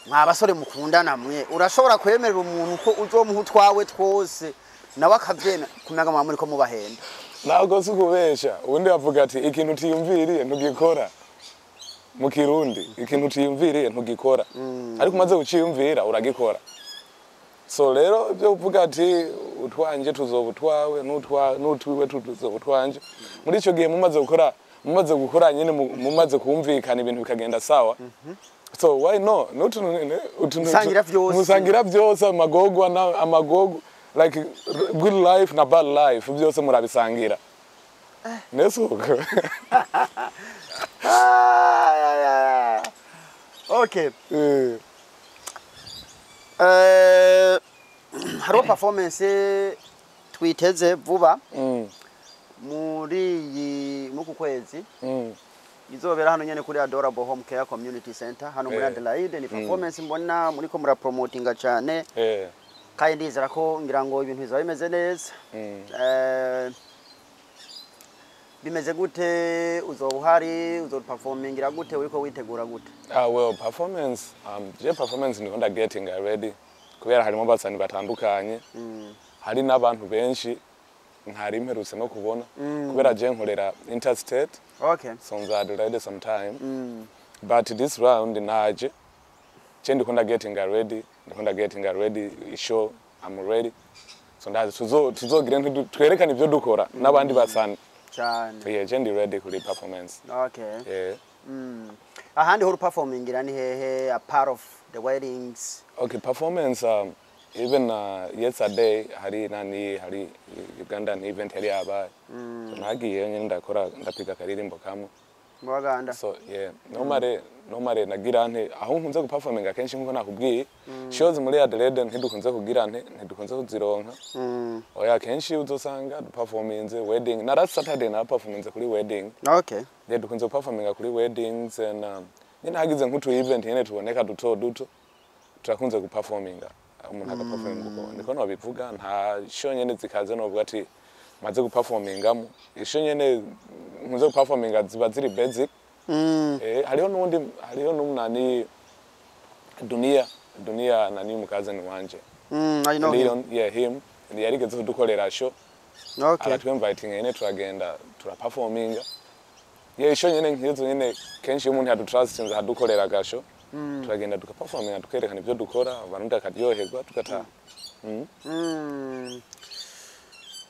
mwa basore mukundana mwe, urashobora kwemerera umuntu ko uzomuha utwawe twose nawe akavyemera? Kumenga muba muriko mubahenda. Ntabwo si ukubesha. Ubundi bavuga ati ikintu utiyumviriye ntugikora. Mu Kirundi, ikintu utiyumviriye ntugikora, ariko umaze kuciyumvira uragikora. So rero ibyo kuvuga ati utwanje tuzoba utwawe, n'utwiwe tuzoba utwanje, muri icyo gihe mumaze gukora nyine, mumaze kumvikana, ibintu bikagenda sawa, so why no n'utuntu Musangira vyose. Musangira byose, amagogwa na amagogo, like good life na bad life, byose murabisangira. Nesuko. Ah, yeah. Okay. Hariho performance twiteze vuba muri iyi muku kwezi izobera hano nyene kuri Adorable Home Care Community Center hano muri Adelaide. Ni performance mbona muriko murapromotinga cyane kandi ndizera ko ngira ngo ibintu bizaba bimeze neza. Bimeze gute? Uzoba uhari? Uzoperformingira gute? Uriko witegura gute? Ah, well, performance, je performance ndiko nda getting ready kubera harimo abasani batandukanye, hari n'abantu benshi ntari mperutse no kubona kubera je nkorera interstate. So nza Adelaide sometime, but this round naje je ndiko nda getting ready, ndiko nda getting ready show. I'm ready, so ndazi tuzogire twerekane ivyo dukora n'abandi basani. Cyane. Yeah, je ndi ready kuri performance. Yeah. Ahandi ho performingira ni hehe, a part of the weddings? Okay, performance, even yesterday hari nani, hari Ugandan event yari yabaye. So nagiye nyine ndakora, ndapiga akaririmbo kamwe. Mu Baganda? So yeah, normally nagira nte, aho nkunze guperforminga kenshi, nkuko nakubwiye, shows muri Adelaide ntidukunze kugira nte, ntidukunze kuzironka. Oya, kenshi uzosanga duperforminze wedding. Na last Saturday na performinze kuri wedding. Yeah, dukunze guperforminga kuri weddings and nyine hagize nk'utu event nyine tuboneka duto duto, turakunze guperforminga, umuntu agaperforminga uko niko nobivuga. Nta show nyene zikaze novuga ati maze guperformingamo. Ishow nyene nkunze guperforminga ziba ziri basic. Hariho n'undi, hariho n'umunani Dunia, Dunia nani, mukazani wanje. I know him. Leon, yeah, him yarigeze kudukorera show. Aratwinviting nyene, turagenda turaperforminga. Yeah, ishow nyene nk'izo nyene kenshi iyo umuntu yadutrustinze adukorera agashow, turagenda tugaperforminga, tukerekana ibyo dukora, abantu bakaryoherwa, tugataha.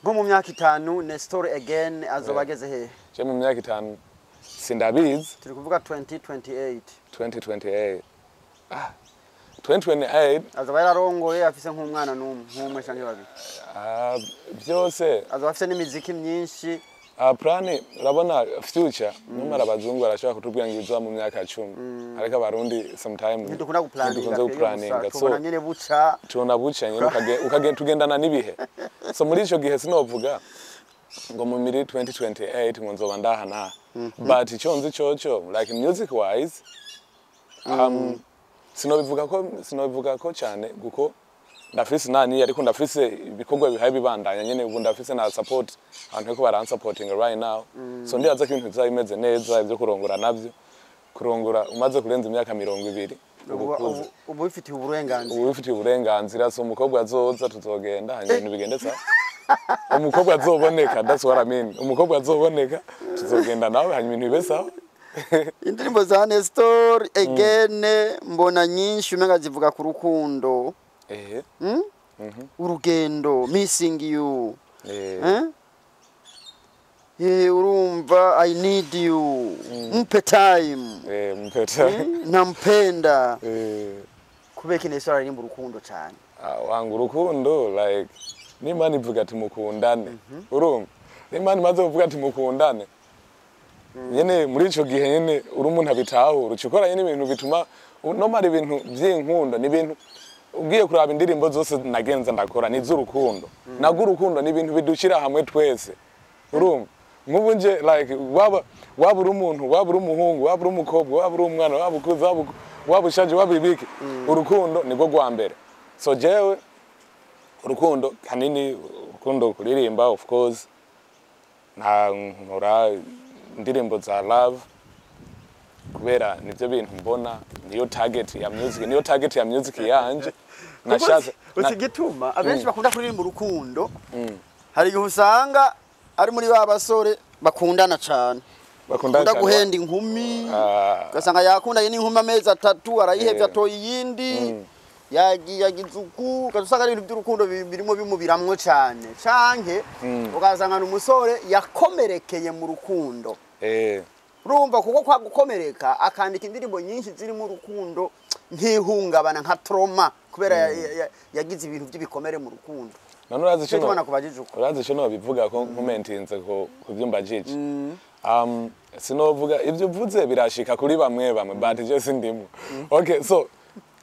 Nko mu myaka 5 Nestor again azoba ageze hehe? Je mu myaka 5 sindabizi. Turi kuvuga 2028. 2028, ah, 2028. Azoba yararongoye, afise nk'umwana n'umwe, nk'umwe canke babiri. Ah, byose. Azoba afise n'imiziki myinshi. Ah, plan, urabona future numara abazungu barashobora kutubwira ngo izoba mu myaka 10, ariko Abarundi sometime ntidukunda guplaninga. Ntidukunze guplaninga, so tubona nyene buca. Tubona buca nyene, tugendana n'ibihe. So muri ico gihe sinovuga ngo mu miri 2028 ngo nzoba ndaha naha, but ico nzi coco, like music wise, sinobivuga ko cyane kuko ndafise nani, ariko ndafise ibikorwa bihaye bibandanya nyene. Ubu ndafise na support, abantu bariko baransupporting right now, so ndibaza ko ibintu bizaba bimeze neza. Ibyo kurongora navyo, kurongora umaze kurenza imyaka 20, uba ukuze. Ubu bifitiye uburenganzira. Ubu bifitiye uburenganzira. So umukobwa azoza tuzogenda, hanyuma ibintu bigende sawa. Umukobwa azoboneka, that's what I mean, umukobwa azoboneka tuzogenda nawe, hanyuma ibintu bibe sawa. Indirimbo za Nestor again mbona nyinshi umenga zivuga ku rukundo. Urugendo, missing you. Eh? Urumva I need you, mpe time. Mpeta. Nampenda. Kubera iki Nestor aririmba urukundo cyane? Ah, wanga urukundo, like n'Imana ivuga ati mukundane. Urumva n'Imana imaze kuvuga ati mukundane nyene, muri ico gihe nyene uri umuntu abitahura, uca ukora nyene ibintu bituma nomara ibintu vy'inkundo. Ni ibintu ugiye kuraba, indirimbo zose nagenza ndakora ni iz'urukundo. Nabwo urukundo ni ibintu bidushira hamwe twese. Urumva nk'ubu nje, like waba uri umuntu, waba uri umuhungu, waba uri umukobwa, waba uri umwana, waba ukuze, waba ushaje, waba ibiki, urukundo nibwo rwa mbere. So jewe urukundo kanini, urukundo kuririmba, of course nta nkora indirimbo za love kubera nivyo bintu mbona niyo target ya music, niyo target ya music yanje nashatse. Uzi igituma abenshi bakunda kuririmba urukundo? Hari igihe usanga ari muri ba basore bakundana cyane, bakunda bakunda cyane. Guhenda inkumi. Ugasanga yakundanye n'inkumi amezi 3 arayihevye, atoye iyindi, yagiye yagize uku, ugaca usanga ari ibintu by'urukundo birimo bimubiramwo cyane, canke ugasanga ni umusore yakomerekeye mu rukundo. Urumva kuko kwa gukomereka akandika indirimbo nyinshi zirimo urukundo nk'ihungabana, nka trauma, kubera yagize ibintu by'ibikomere mu rukundo. None urazi Cyo ico tubona kubajije uko. Urazi ico nobivuga ko nkomentinze ku vyumba jiji. Sinovuga ibyo uvuze birashika kuri bamwe bamwe, but je sindimo. Okay, so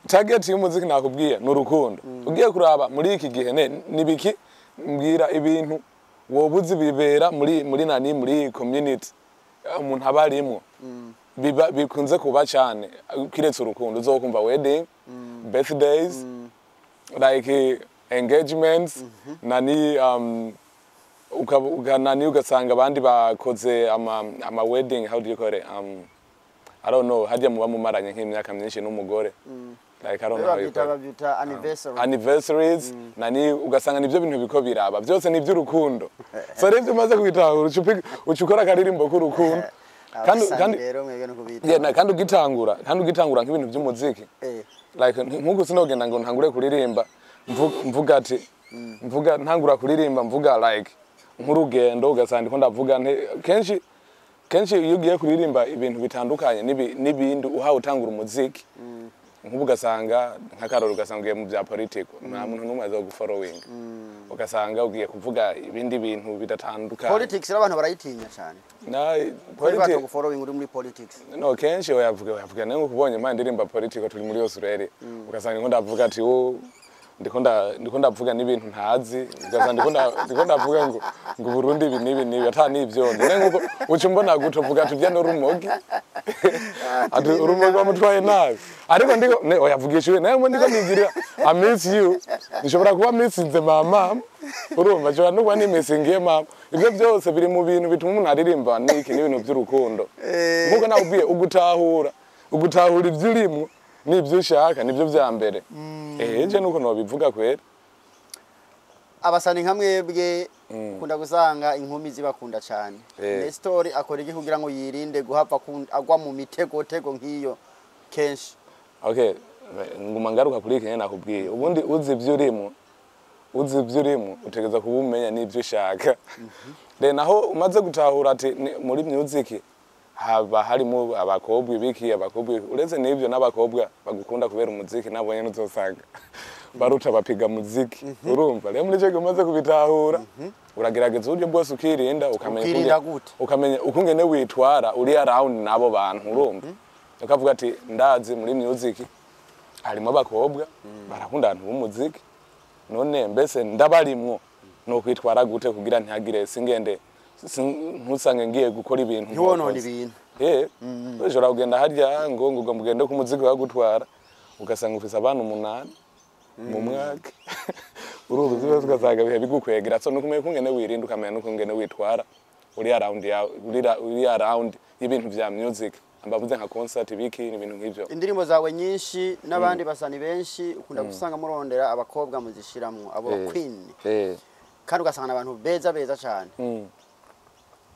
target y'umuziki nakubwiye ni urukundo. Ugiye kuraba muri iki gihe nibiki, mbwira ibintu wobuzi bibera muri nani, muri community umuntu aba arimwo, biba bikunze kuba cyane kiretse urukundo. Uzokumva wedding, birthdays, like engagements, nani, nani, ugasanga abandi bakoze ama wedding, how do you call it, I don't know, harya muba mumaranye nk'imyaka myinshi n'umugore, like I don't know how you Babyita call it. Babyita anniversary. Anniversaries, nani, ugasanga nibyo bintu biko biraba byose ni iby'urukundo. So rero ibyo umaze kubitahura, uca ukora akaririmbo k'urukundo kandi Abasani kandi rero mwebwe no kubita. Yeah, kandi ugitangura nk'ibintu by'umuziki, like nk'uku sinogenda ngo ntangure kuririmba mvuga ati mvuga ntangura kuririmba mvuga like nk'urugendo, ugasanga ndiko ndavuga nte kenshi kenshi iyo ugiye kuririmba ibintu bitandukanye n'ibindi uhawe utangura umuziki, nk'ubu ugasanga nk'akarori, ugasanga ugiye mu bya politiko, nta muntu n'umwe aza gufollowing, ugasanga ugiye kuvuga ibindi bintu bidatandukanye. Politics rero abantu barayitinya cyane. Na Kuri politi bato following uri muri politics. No, kenshi oyavuga nawe ukubonye mpande ndirimba politiko, turi muri Australia, ugasanga ndiko ndavuga ati wo ndiko ndavuga n'ibintu ntazi, ugasanga ndiko ndavuga ngo Burundi ibi n'ibi n'ibi ata n'ivyo nzi. Ne nkuko uca umbona gute, uvuga ati uvya n'urumogi, ati urumogi bamutwaye nabi, ariko ndiko ne oyavugisha iwe nawe ndiko nigirira I miss you, nshobora kuba missinze mama, urumva, nshobora no kuba nimissingiye mama. Ibyo byose biri mu bintu bituma umuntu aririmba niki n'ibintu by'urukundo. Nkuko nakubwiye, ugutahura ibyo urimwo n'ibyo ushaka nibyo vya mbere. Je nuko nobivuga kwera. Abasani nka mwebwe ukunda gusanga inkumi zibakunda cyane. Nestor akora iki kugira ngo yirinde guhava agwa mu mitego tego nk'iyo kenshi? Okay, nguma ngaruka kuri iki nyene nakubwiye. Ubundi uzi ibyo urimo, utegereza kuba umenya n'ibyo ushaka. Rero naho umaze gutahura ati muri music haba harimo abakobwa ibiki, abakobwa iki. Uretse n'ibyo, n'abakobwa bagukunda kubera umuziki nabo nyene uzosanga baruta bapiga muziki. Urumva rero, muri icyo gihe umaze kubitahura, uragerageza uburyo bwose ukirinda, ukamenya Ukirinda gute? Ukamenya ukungene witwara uri around n'abo bantu. Urumva, ukavuga ati ndazi muri music harimo abakobwa barakunda abantu b'umuziki, none mbese ndabarimwo no kwitwara gute kugira ntihagire singende ntusange ngiye gukora ibintu Ntiwonone ntokoze. ibintu. Ushobora kugenda harya ngo mugende ku muziki wagutwara, ugasanga ufise abana umunani mu mwaka. Urumva, byose ugasanga bihe bigukwegera. So nukumenya ukungene wirinda, ukamenya n'ukungene witwara uri around ya uri around y'ibintu vya music, ambavuze nka concert, ibiki n'ibintu nk'ivyo. Indirimbo zawe nyinshi n'abandi basani benshi ukunda gusanga murondera abakobwa muzishiramwo, abo queen, kandi ugasanga abantu beza beza cyane,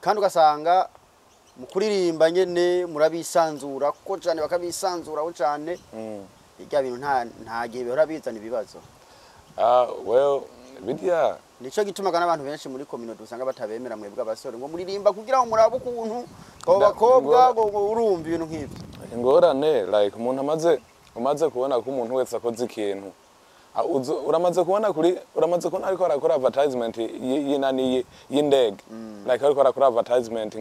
kandi ugasanga mu kuririmba nyene murabisanzura ko cyane, bakabisanzuraho cyane. Irya bintu nta gihe bihora bizana ibibazo? Ah, well, birya Nico gituma kandi abantu benshi muri community usanga batabemera mwebwe abasore, ngo muririmba kugira ngo murabe ukuntu abo bakobwa, ngo urumva ibintu nk'ivyo. Ingorane, like umuntu umaze kubona ko umuntu wese akoze ikintu, uramaze kubona kuri, uramaze kubona ariko arakora advertisement y'inani y'indege, like ariko arakora advertisement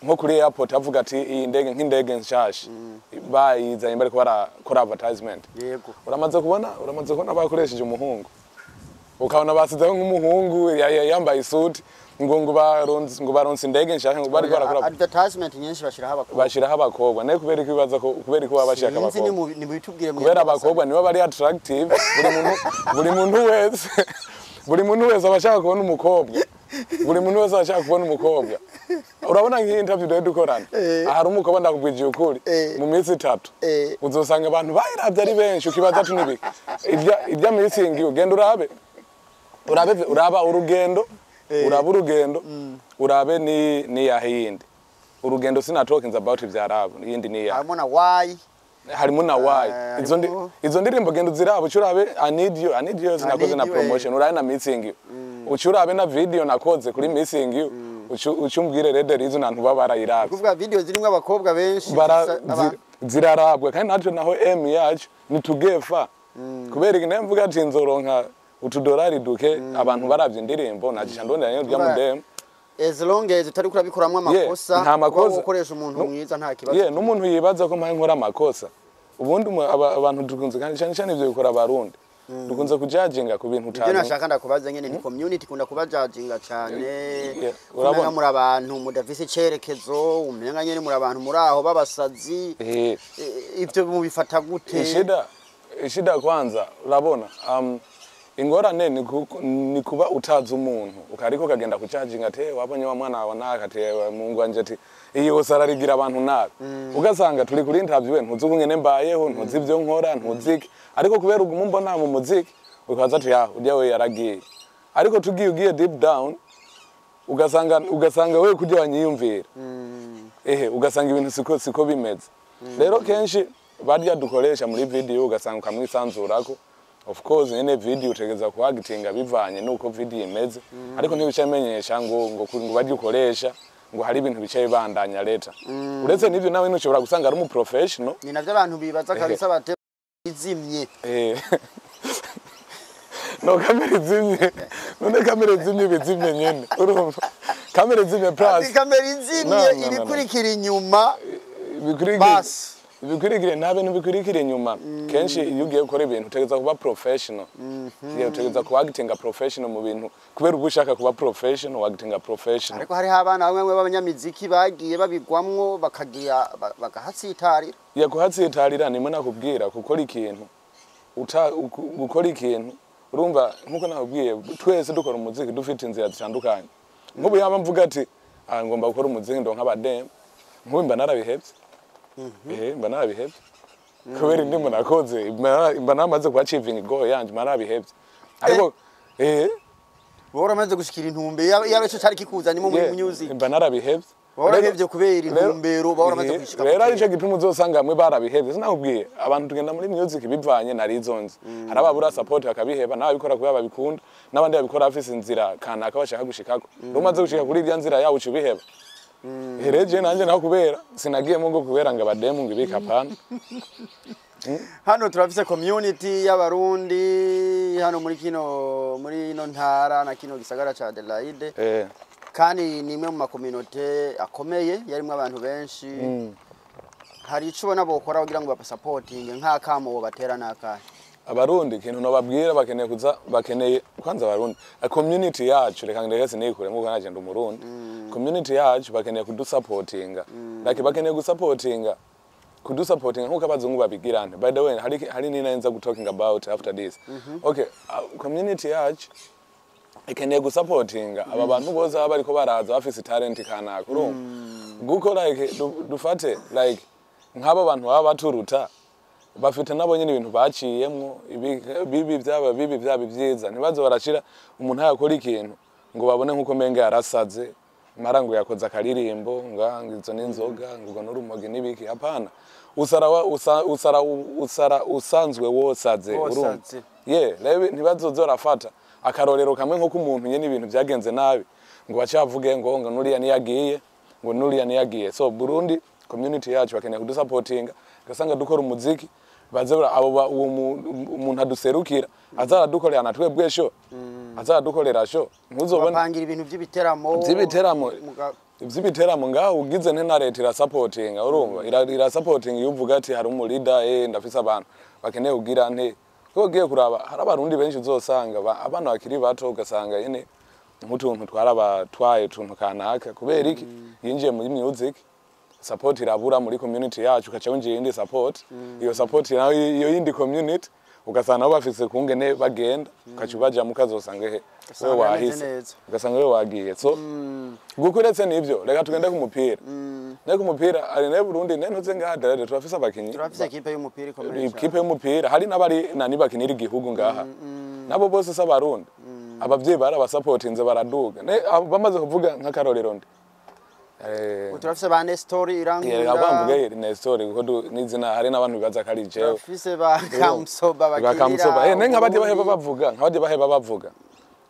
nko kuri airport, avuga ati iyi ndege nk'indege nshasha bayizanye, bariko barakora advertisement. Uramaze kubona bakoresheje umuhungu, ukabona basizeho nk'umuhungu yambaye isuti, ngo baronse indege nshasha, ngo bariko barakora Advertisement nyinshi bashiraho abakobwa. Bashiraho abakobwa naye kubera ko ibibaza ko kubera ko baba bashaka Sinzi, abakobwa. Ni mubitubwire mwebwe Kubera abasani. abakobwa nibo bari attractive. Buri muntu wese aba ashaka kubona umukobwa. Buri muntu wese aba ashaka kubona umukobwa. Urabona nk'iyi interview rero dukorana, ahari umukobwa, ndakubwije ukuri, mu minsi 3 uzosanga abantu bayiravye ari benshi, ukibaza ati nibiki irya missing. Ugenda urabe uraba urugendo, uraba urugendo, urabe ni yahe yindi urugendo. Sina talking about ivyarabu, yindi ni yahe? Harimo na why. Harimo na why. Izo ndirimbo genda uzirabe, uce urabe I need you, I need you sinakoze Need na You, promotion, urabe na missing you, uce urabe na video nakoze kuri missing you, uce umbwire rero the reason abantu baba barayirabye. Kuvuga video zirimo abakobwa benshi Zirarabwa kandi natwe naho aim yacu ni tugefa kubera iki nayo mvuga ati nzoronka Utudolari duke, abantu baravye indirimbo, nacisha ndondera nyene urya mudemu. As long as utari kurabikoramwo amakosa, nta makosa. Kuba ukoresha umuntu mwiza, nta kibazo. Ye, n'umuntu yibaza ko mpaye nkora amakosa, ubundi abantu dukunze, kandi cyane cyane ivyo bikora abarundi, dukunze kujajinga ku bintu Ibyo utazi. nashaka ndakubaza nyene ni community ikunda kubajajinga cane. Yeah, umenga urabona. Muri abantu mudafise icerekezo, umenga nyene muri abantu muri aho b'abasazi. Ivyo mubifata gute? Ishida kwanza, urabona, ingorane ni kuba utazi umuntu, ukariko ukagenda kucajinga ati: "Eh, wabonye wa mwana wawe naka?" Ati: "Eh, Mungu wanje," ati: "Iyi yose ararigira abantu nabi." Ugasanga turi kuri interview, we ntuzi ukungene mbayeho, ntuzi ibyo nkora, ntuzi iki, ariko kubera uguma umbona mu muziki ukaza ati: "Ya, urya we yaragiye." Ariko tugiye, ugiye deep down, ugasanga we kurya wanyiyumvira, ehe, ugasanga ibintu siko bimeze. Rero kenshi barya dukoresha muri video, ugasanga ukamwisanzurako. Of course nyene video utegeza kuhagitinga bivanye nuko video imeze, ariko ntibica bimenyesha ngo barya ukoresha ngo hari ibintu bicaye bibandanya leta. Uretse n'ivyo, nawe ntushobora gusanga ari umu professional. Ni navyo abantu bibaza kabisa, bate izimye. No kamera izimye, none kamera izimye ibizimye nyene, urumva kamera izimye plus Ati kamera izimye, No, no, no, no. ibikurikira inyuma. Bikurikira Basi. Ibikurikira, nta bintu bikurikira inyuma. Kenshi iyo ugiye gukora ibintu utegereza kuba professional. Yeah, utegereza kuba actinga professional mu bintu, kubera uba ushaka kuba professional, actinga professional. Ariko hariho abana bamwe bamwe b'abanyamiziki bagiye babigwamwo, bakagira bakahatsitarira. Ya, kuhatsitarira nimwe nakubwira gukora ikintu gukora ikintu, urumva, nkuko nakubwiye, twese dukora umuziki dufite inzira zitandukanye. Nk'ubu yaba mvuga ati: "Ah, ngomba gukora umuziki ndonka abademu," nk'ubu mba narabihevye. Mba narabihevye kubera indimu nakoze, mba namaze kuachieving goal yanje, mba narabihevye. Ariko Wowe uramaze gushikira intumbero yaba ico cari kikuzanyemo muri music. Mba narabihevye. Wowe warabihevye kubera intumbero uba waramaze kuyishika. Rero arico gituma uzosanga bamwe barabihevye. Sinakubwiye, abantu tugenda muri music bivanye na reasons. Hari ababura support bakabiheba, n'ababikora kubera babikunda, n'abandi babikora bafise inzira kanaka bashaka gushikako. Rero umaze gushika kuri irya nzira yawe, uca ubiheba. Rero jewe nanje naho kubera sinagiyemo ngo kubera ngo abademu ngo ibika, apana. Hano turafise community y'abarundi hano muri kino, muri ino ntara na kino gisagara ca Adelaide, kandi ni imwe mu makominote akomeye yarimwo abantu benshi. Hari ico ubona bokora kugira ngo basapotinge, nk'akamo bobatera n'akahe? Abarundi, ikintu nobabwira, bakeneye kuza, bakeneye kwanza abarundi, a community yacu, reka ndeke sinikure nkuko naje ndi umurundi, community yacu bakeneye kudusapotinga, like bakeneye gusapotinga, kudusapotinga nkuko abazungu babigirana. By the way, hari nina nza talking about after this. Okay, community yacu ikeneye gusapotinga aba bantu bose baba bariko baraza bafise talent kanaka, urumva, guko like dufate like nk'aba bantu baba baturuta, bafite nabo nyine ibintu baciyemwo, bibi byaba bibi, byaba ibyiza, ntibaze barashira umuntu yakora ikintu ngo babone nk'uko menga yarasaze, mara ngo yakoze akaririmbo nga ngo izo n'inzoga, ngo ubwo n'urumogi n'ibiki. Hapana, usara usara usara usanzwe wosaze, urumva. Wosaze. Ye, rero ntibazoze barafata akarorero kamwe nko k'umuntu nyene ibintu byagenze nabi ngo bacavuge ngo nuriya niyagiye, ngo nuriya niyagiye. So Burundi community yacu bakeneye kudusapotinga, ugasanga dukora umuziki, baze abo uwo umuntu aduserukira azaradukorera na twebwe show, azaradukorera show, ntuzobona Bapangira ibintu by'ibiteramo. Vy'ibiteramo. Ivy'ibiteramo ngaho ugize nte na leta irasapotinga, urumva, irasapotinga iyo uvuga ati hari umu leader, ndafise abantu bakeneye kugira nte, kuko ugiye kuraba hari abarundi benshi uzosanga abana bakiri bato, ugasanga nyene nk'utuntu twarabatwaye, utuntu kanaka, kubera iki? Yinjiye muri music, support irabura muri community yacu, ukaca winjiye iyindi support, iyo support nayo, iyo yindi community, ugasanga nabo bafise kungene bagenda, ukaca ubajamo, ukazosanga he Ugasanga wewe bameze wahise neza. Ugasanga wewe wagiye. So guko uretse n'ivyo, reka tugende ku mupira. Ne ku mupira ari ne Burundi ne ntuze ngaha Adelaide turafise abakinyi. Turafise ekipe y'umupira ikomeye cyane. Ikipe y'umupira, hari n'abari nani bakinira igihugu ngaha, nabo bose si abarundi, abavyeyi barabasapotinze baraduga. Ne abo bamaze kuvuga nk'akarorero ndi Turafise ba Nestor Irankunda. Bamvuge Nestor kuko n'izina hari n'abantu bibaza ko ari jewe. Turafise ba Kamsoba bakinira Bakamusoba, ne nk'abandi baheba Uburundi. bavuga, nk'abandi baheba bavuga.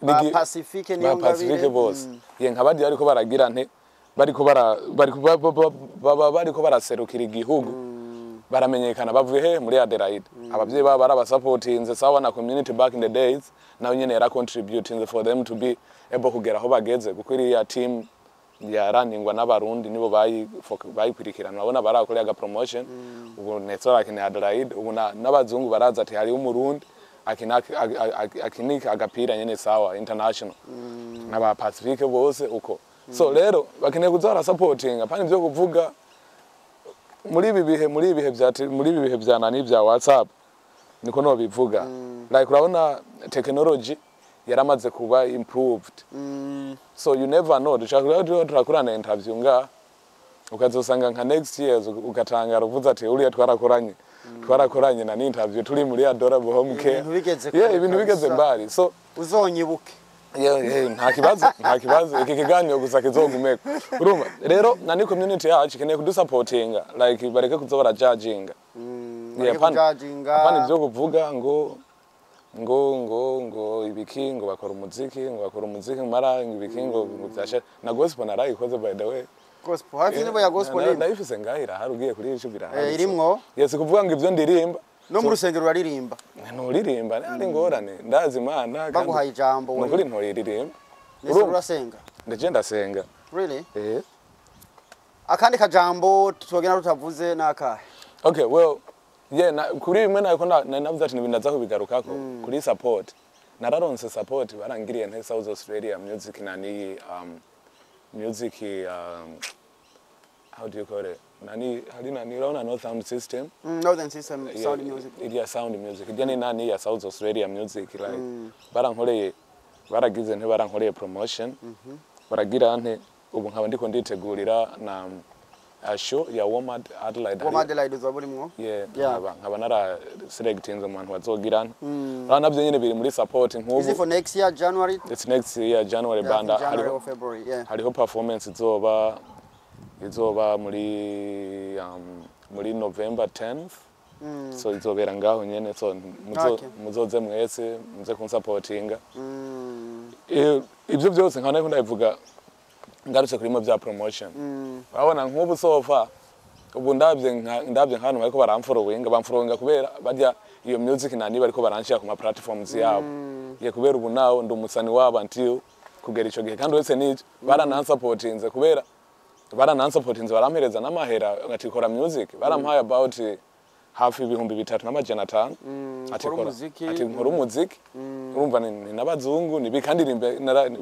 Ba Pacifique Ba niyo Pacifique bose. Ye, nk'abandi bariko baragira nte, bariko bara bariko baba bariko baraserukira igihugu. Baramenyekana bavuye he? Muri Adelaide. Abavyeyi babo barabasapotinze, sawa na community back in the days nayo nyene yara contributing for them to be able kugera aho bageze, kuko iriya team yaraningwa n'Abarundi nibo bayikurikirana. Urabona barakoreye aga promotion. Ubu Nestor akina Adelaide, ubu n'abazungu baraza ati hariho Umurundi akina akinika agapira nyene, sawa, international n'aba Pacifique bose uko. So rero bakeneye kuza barasupportinga, pani ivyo kuvuga muri ibi bihe vya nani, bya WhatsApp, niko no bivuga. Like urabona technology yaramaze kuba improved, so you never know, dushaka kuba turakorana interview nga ukazosanga nka next years ugatangara uvuze ati uriya twarakoranye na interview turi muri Adorable Home Care. Ibintu bigeze Yeah, kure ibintu bigeze kabisa. mbali, so Uzonyibuke. Yeah, nta kibazo, nta kibazo, iki kiganiro gusa kizogumeko. Urumva rero nani, community yacu ikeneye kudusapotinga, like bareke kuza barajudginga. Yeah, Bareke kujudginga. Apana ivyo kuvuga ngo ibiki, ngo bakora umuziki, mara ngo ibiki, ngo vyashe na gospel narayikoze, by the way. Gospel hafi nibo ya gospel nimba. Ndayifise ngaho, irahari, ugiye kuri YouTube irahari. Irimwo? Yes, kuvuga ngo ivyo ndirimba. No mu rusengero uraririmba? Nturirimba ari ngorane, ndazi Imana Baguhaye ijambo nukuri ntoririmba. Nese urasenga? Ndaje ndasenga. Really? Eh. Akandi kajambo twogenda tutavuze nakahe? Okay, well, yeah, na, kuri bimwe nako navuze ati nibindaza kubigarukako kuri support. Nararonse support, barangiriye nte South Australia music nani, music, how do you call it? Nani hari nani, urabona no sound system. Northern System Sound Music. Iriya sound music irya ni nani ya South Australia music, like barankoreye, baragize nte, barankoreye promotion, baragira nte. Ubu nkaba ndiko nditegurira na show ya WOMAD Adelaide. Woma Adelaide uzoba urimwo? Yeah, Yeah. nkaba nara selectinze mu bantu bazogira nte. Urabona navyo nyene biri muri support Is it nk'ubu. for next year January? It's next year January. Yeah, Banda January hariho or February, yeah. hariho performance izoba muri November 10th, so izobera ngaho nyene, so muzoze mwese muze kunsapotinga. Ibyo byose nkaba nariko ndabivuga ngarutse kuri bya promotion. Urabona nk'ubu sofa ubu ndabye nk'ahantu bariko baramfollowinga, bamfollowinga kubera barya iyo music nani bariko baranshira ku ma platforms yabo, ye kubera ubu nawo ndi umusani wabo until kugera ico gihe. Kandi uretse n'icyo baranansapotinze, kubera baranansapotinze barampereza n'amahera ati kora music. Barampaye about hafi 3500 ati Kora kora umuziki. Ati nkora umuziki. Urumva ni n'abazungu ni kandi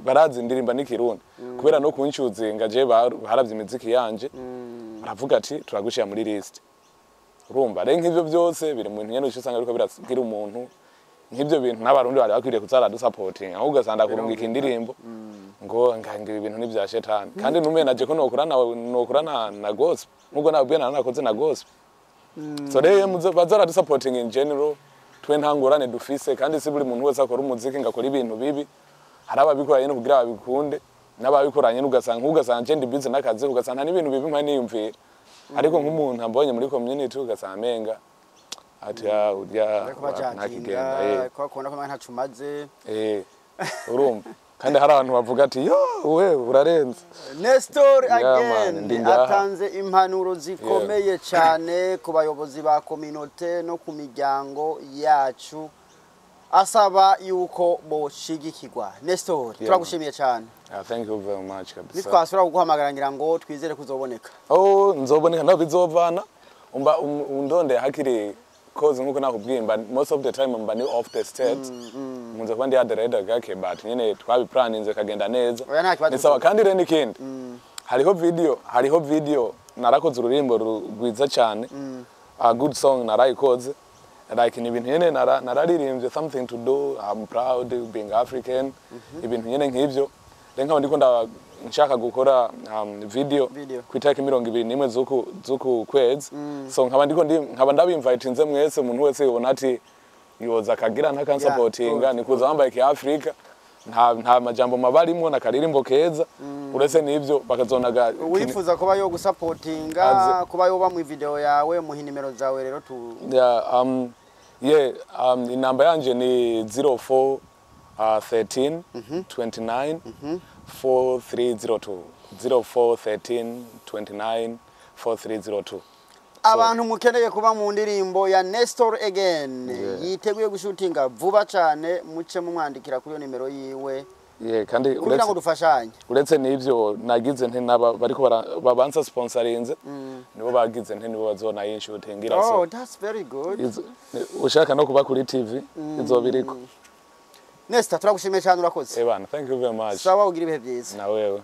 barazi ndirimba n'ikirundi, kubera no kuncuzinga je baravye imiziki yanje baravuga ati turagushira muri list. Urumva rero nk'ivyo byose biri mu bintu nyene uca usanga biriko biragira umuntu nk'ivyo bintu. N'Abarundi bari bakwiriye kuza baradusapotinga, ahubwo ugasanga kurungika indirimbo ngo nganga ibi bintu ni vya shetani, kandi nume naje ko nokora na gospel nubwo nabwiye nanakoze na gospel. So rero baza baradusapotinga in general, twe nta ngorane dufise. Kandi si buri muntu wese akora umuziki ngo akore ibintu bibi. Hari ababikora nyene kugira babikunde, n'ababikora nyene ugasanga je ndi busy n'akazi, ugasanga nta n'ibintu bibi mpa niyumvira, ariko nk'umuntu ambonye muri community ugasanga amenga ati ah urya Bariko ntakigenda. bajudginga ko bakubona ko ntaco umaze. Eh, urumva kandi hari abantu bavuga ati yo we urarenze. Nestor Yeah, man, again ndi ngaha. atanze impanuro zikomeye cyane ku bayobozi ba kominote no ku miryango yacu, asaba yuko boshigikirwa. Nestor, turagushimiye cyane. Yeah, thank you very much kabisa. Nitwasubira kuguhamagara ngira ngo twizere kuzoboneka. Oh, nzoboneka naho bizovana umba undonde hakiri, cause nkuko nakubwiye mba most of the time mba ni off the state, nkunze kuba ndi Adelaide gake, but nyene twabiplaninze kagenda neza. Oya, nta kibazo. Ni sawa. Kandi rero n'ikindi, hariho video narakoze ururimbo rwiza cyane, a good song narayikoze, like ni ibintu nyene nararirimbye something to do, I'm proud being African, ibintu nyene nk'ivyo. Rero nkaba ndiko nshaka gukora video, Video. ku itariki 21 z'uku kwezi. So nkaba ndiko nkaba ndabinvitinze mwese, umuntu wese yobona ati yoza akagira ntakansapotinga. Good. Ni kuza wambaye kiafrika, nta majambo mabarimwo, nakaririmbo keza. Uretse n'ivyo bakazonaga Wifuza kuba yo gusapotinga, Aze. kuba yoba mu video yawe, muha inimero zawe rero tu. Yeah, inamba yanje ni 04 13 29 4302, 04 13 29 4302. Abantu mukeneye kuba mu ndirimbo ya Nestor Again, yiteguye gushutinga vuba cyane, muce mumwandikira kuri iyo nimero yiwe Yeah, kandi kugira ngo dufashanye. Uretse n'ivyo, nagize nte naba bariko babanza sponsorinze, nibo bagize nte, nibo bazonayinshutingira. Oh, So that's very good. Ushaka no kuba kuri TV, izobiriko. Nestor, turagushimiye cyane, urakoze. Ebana, thank you very much. Sawa, ugira ibihe byiza. Na wewe.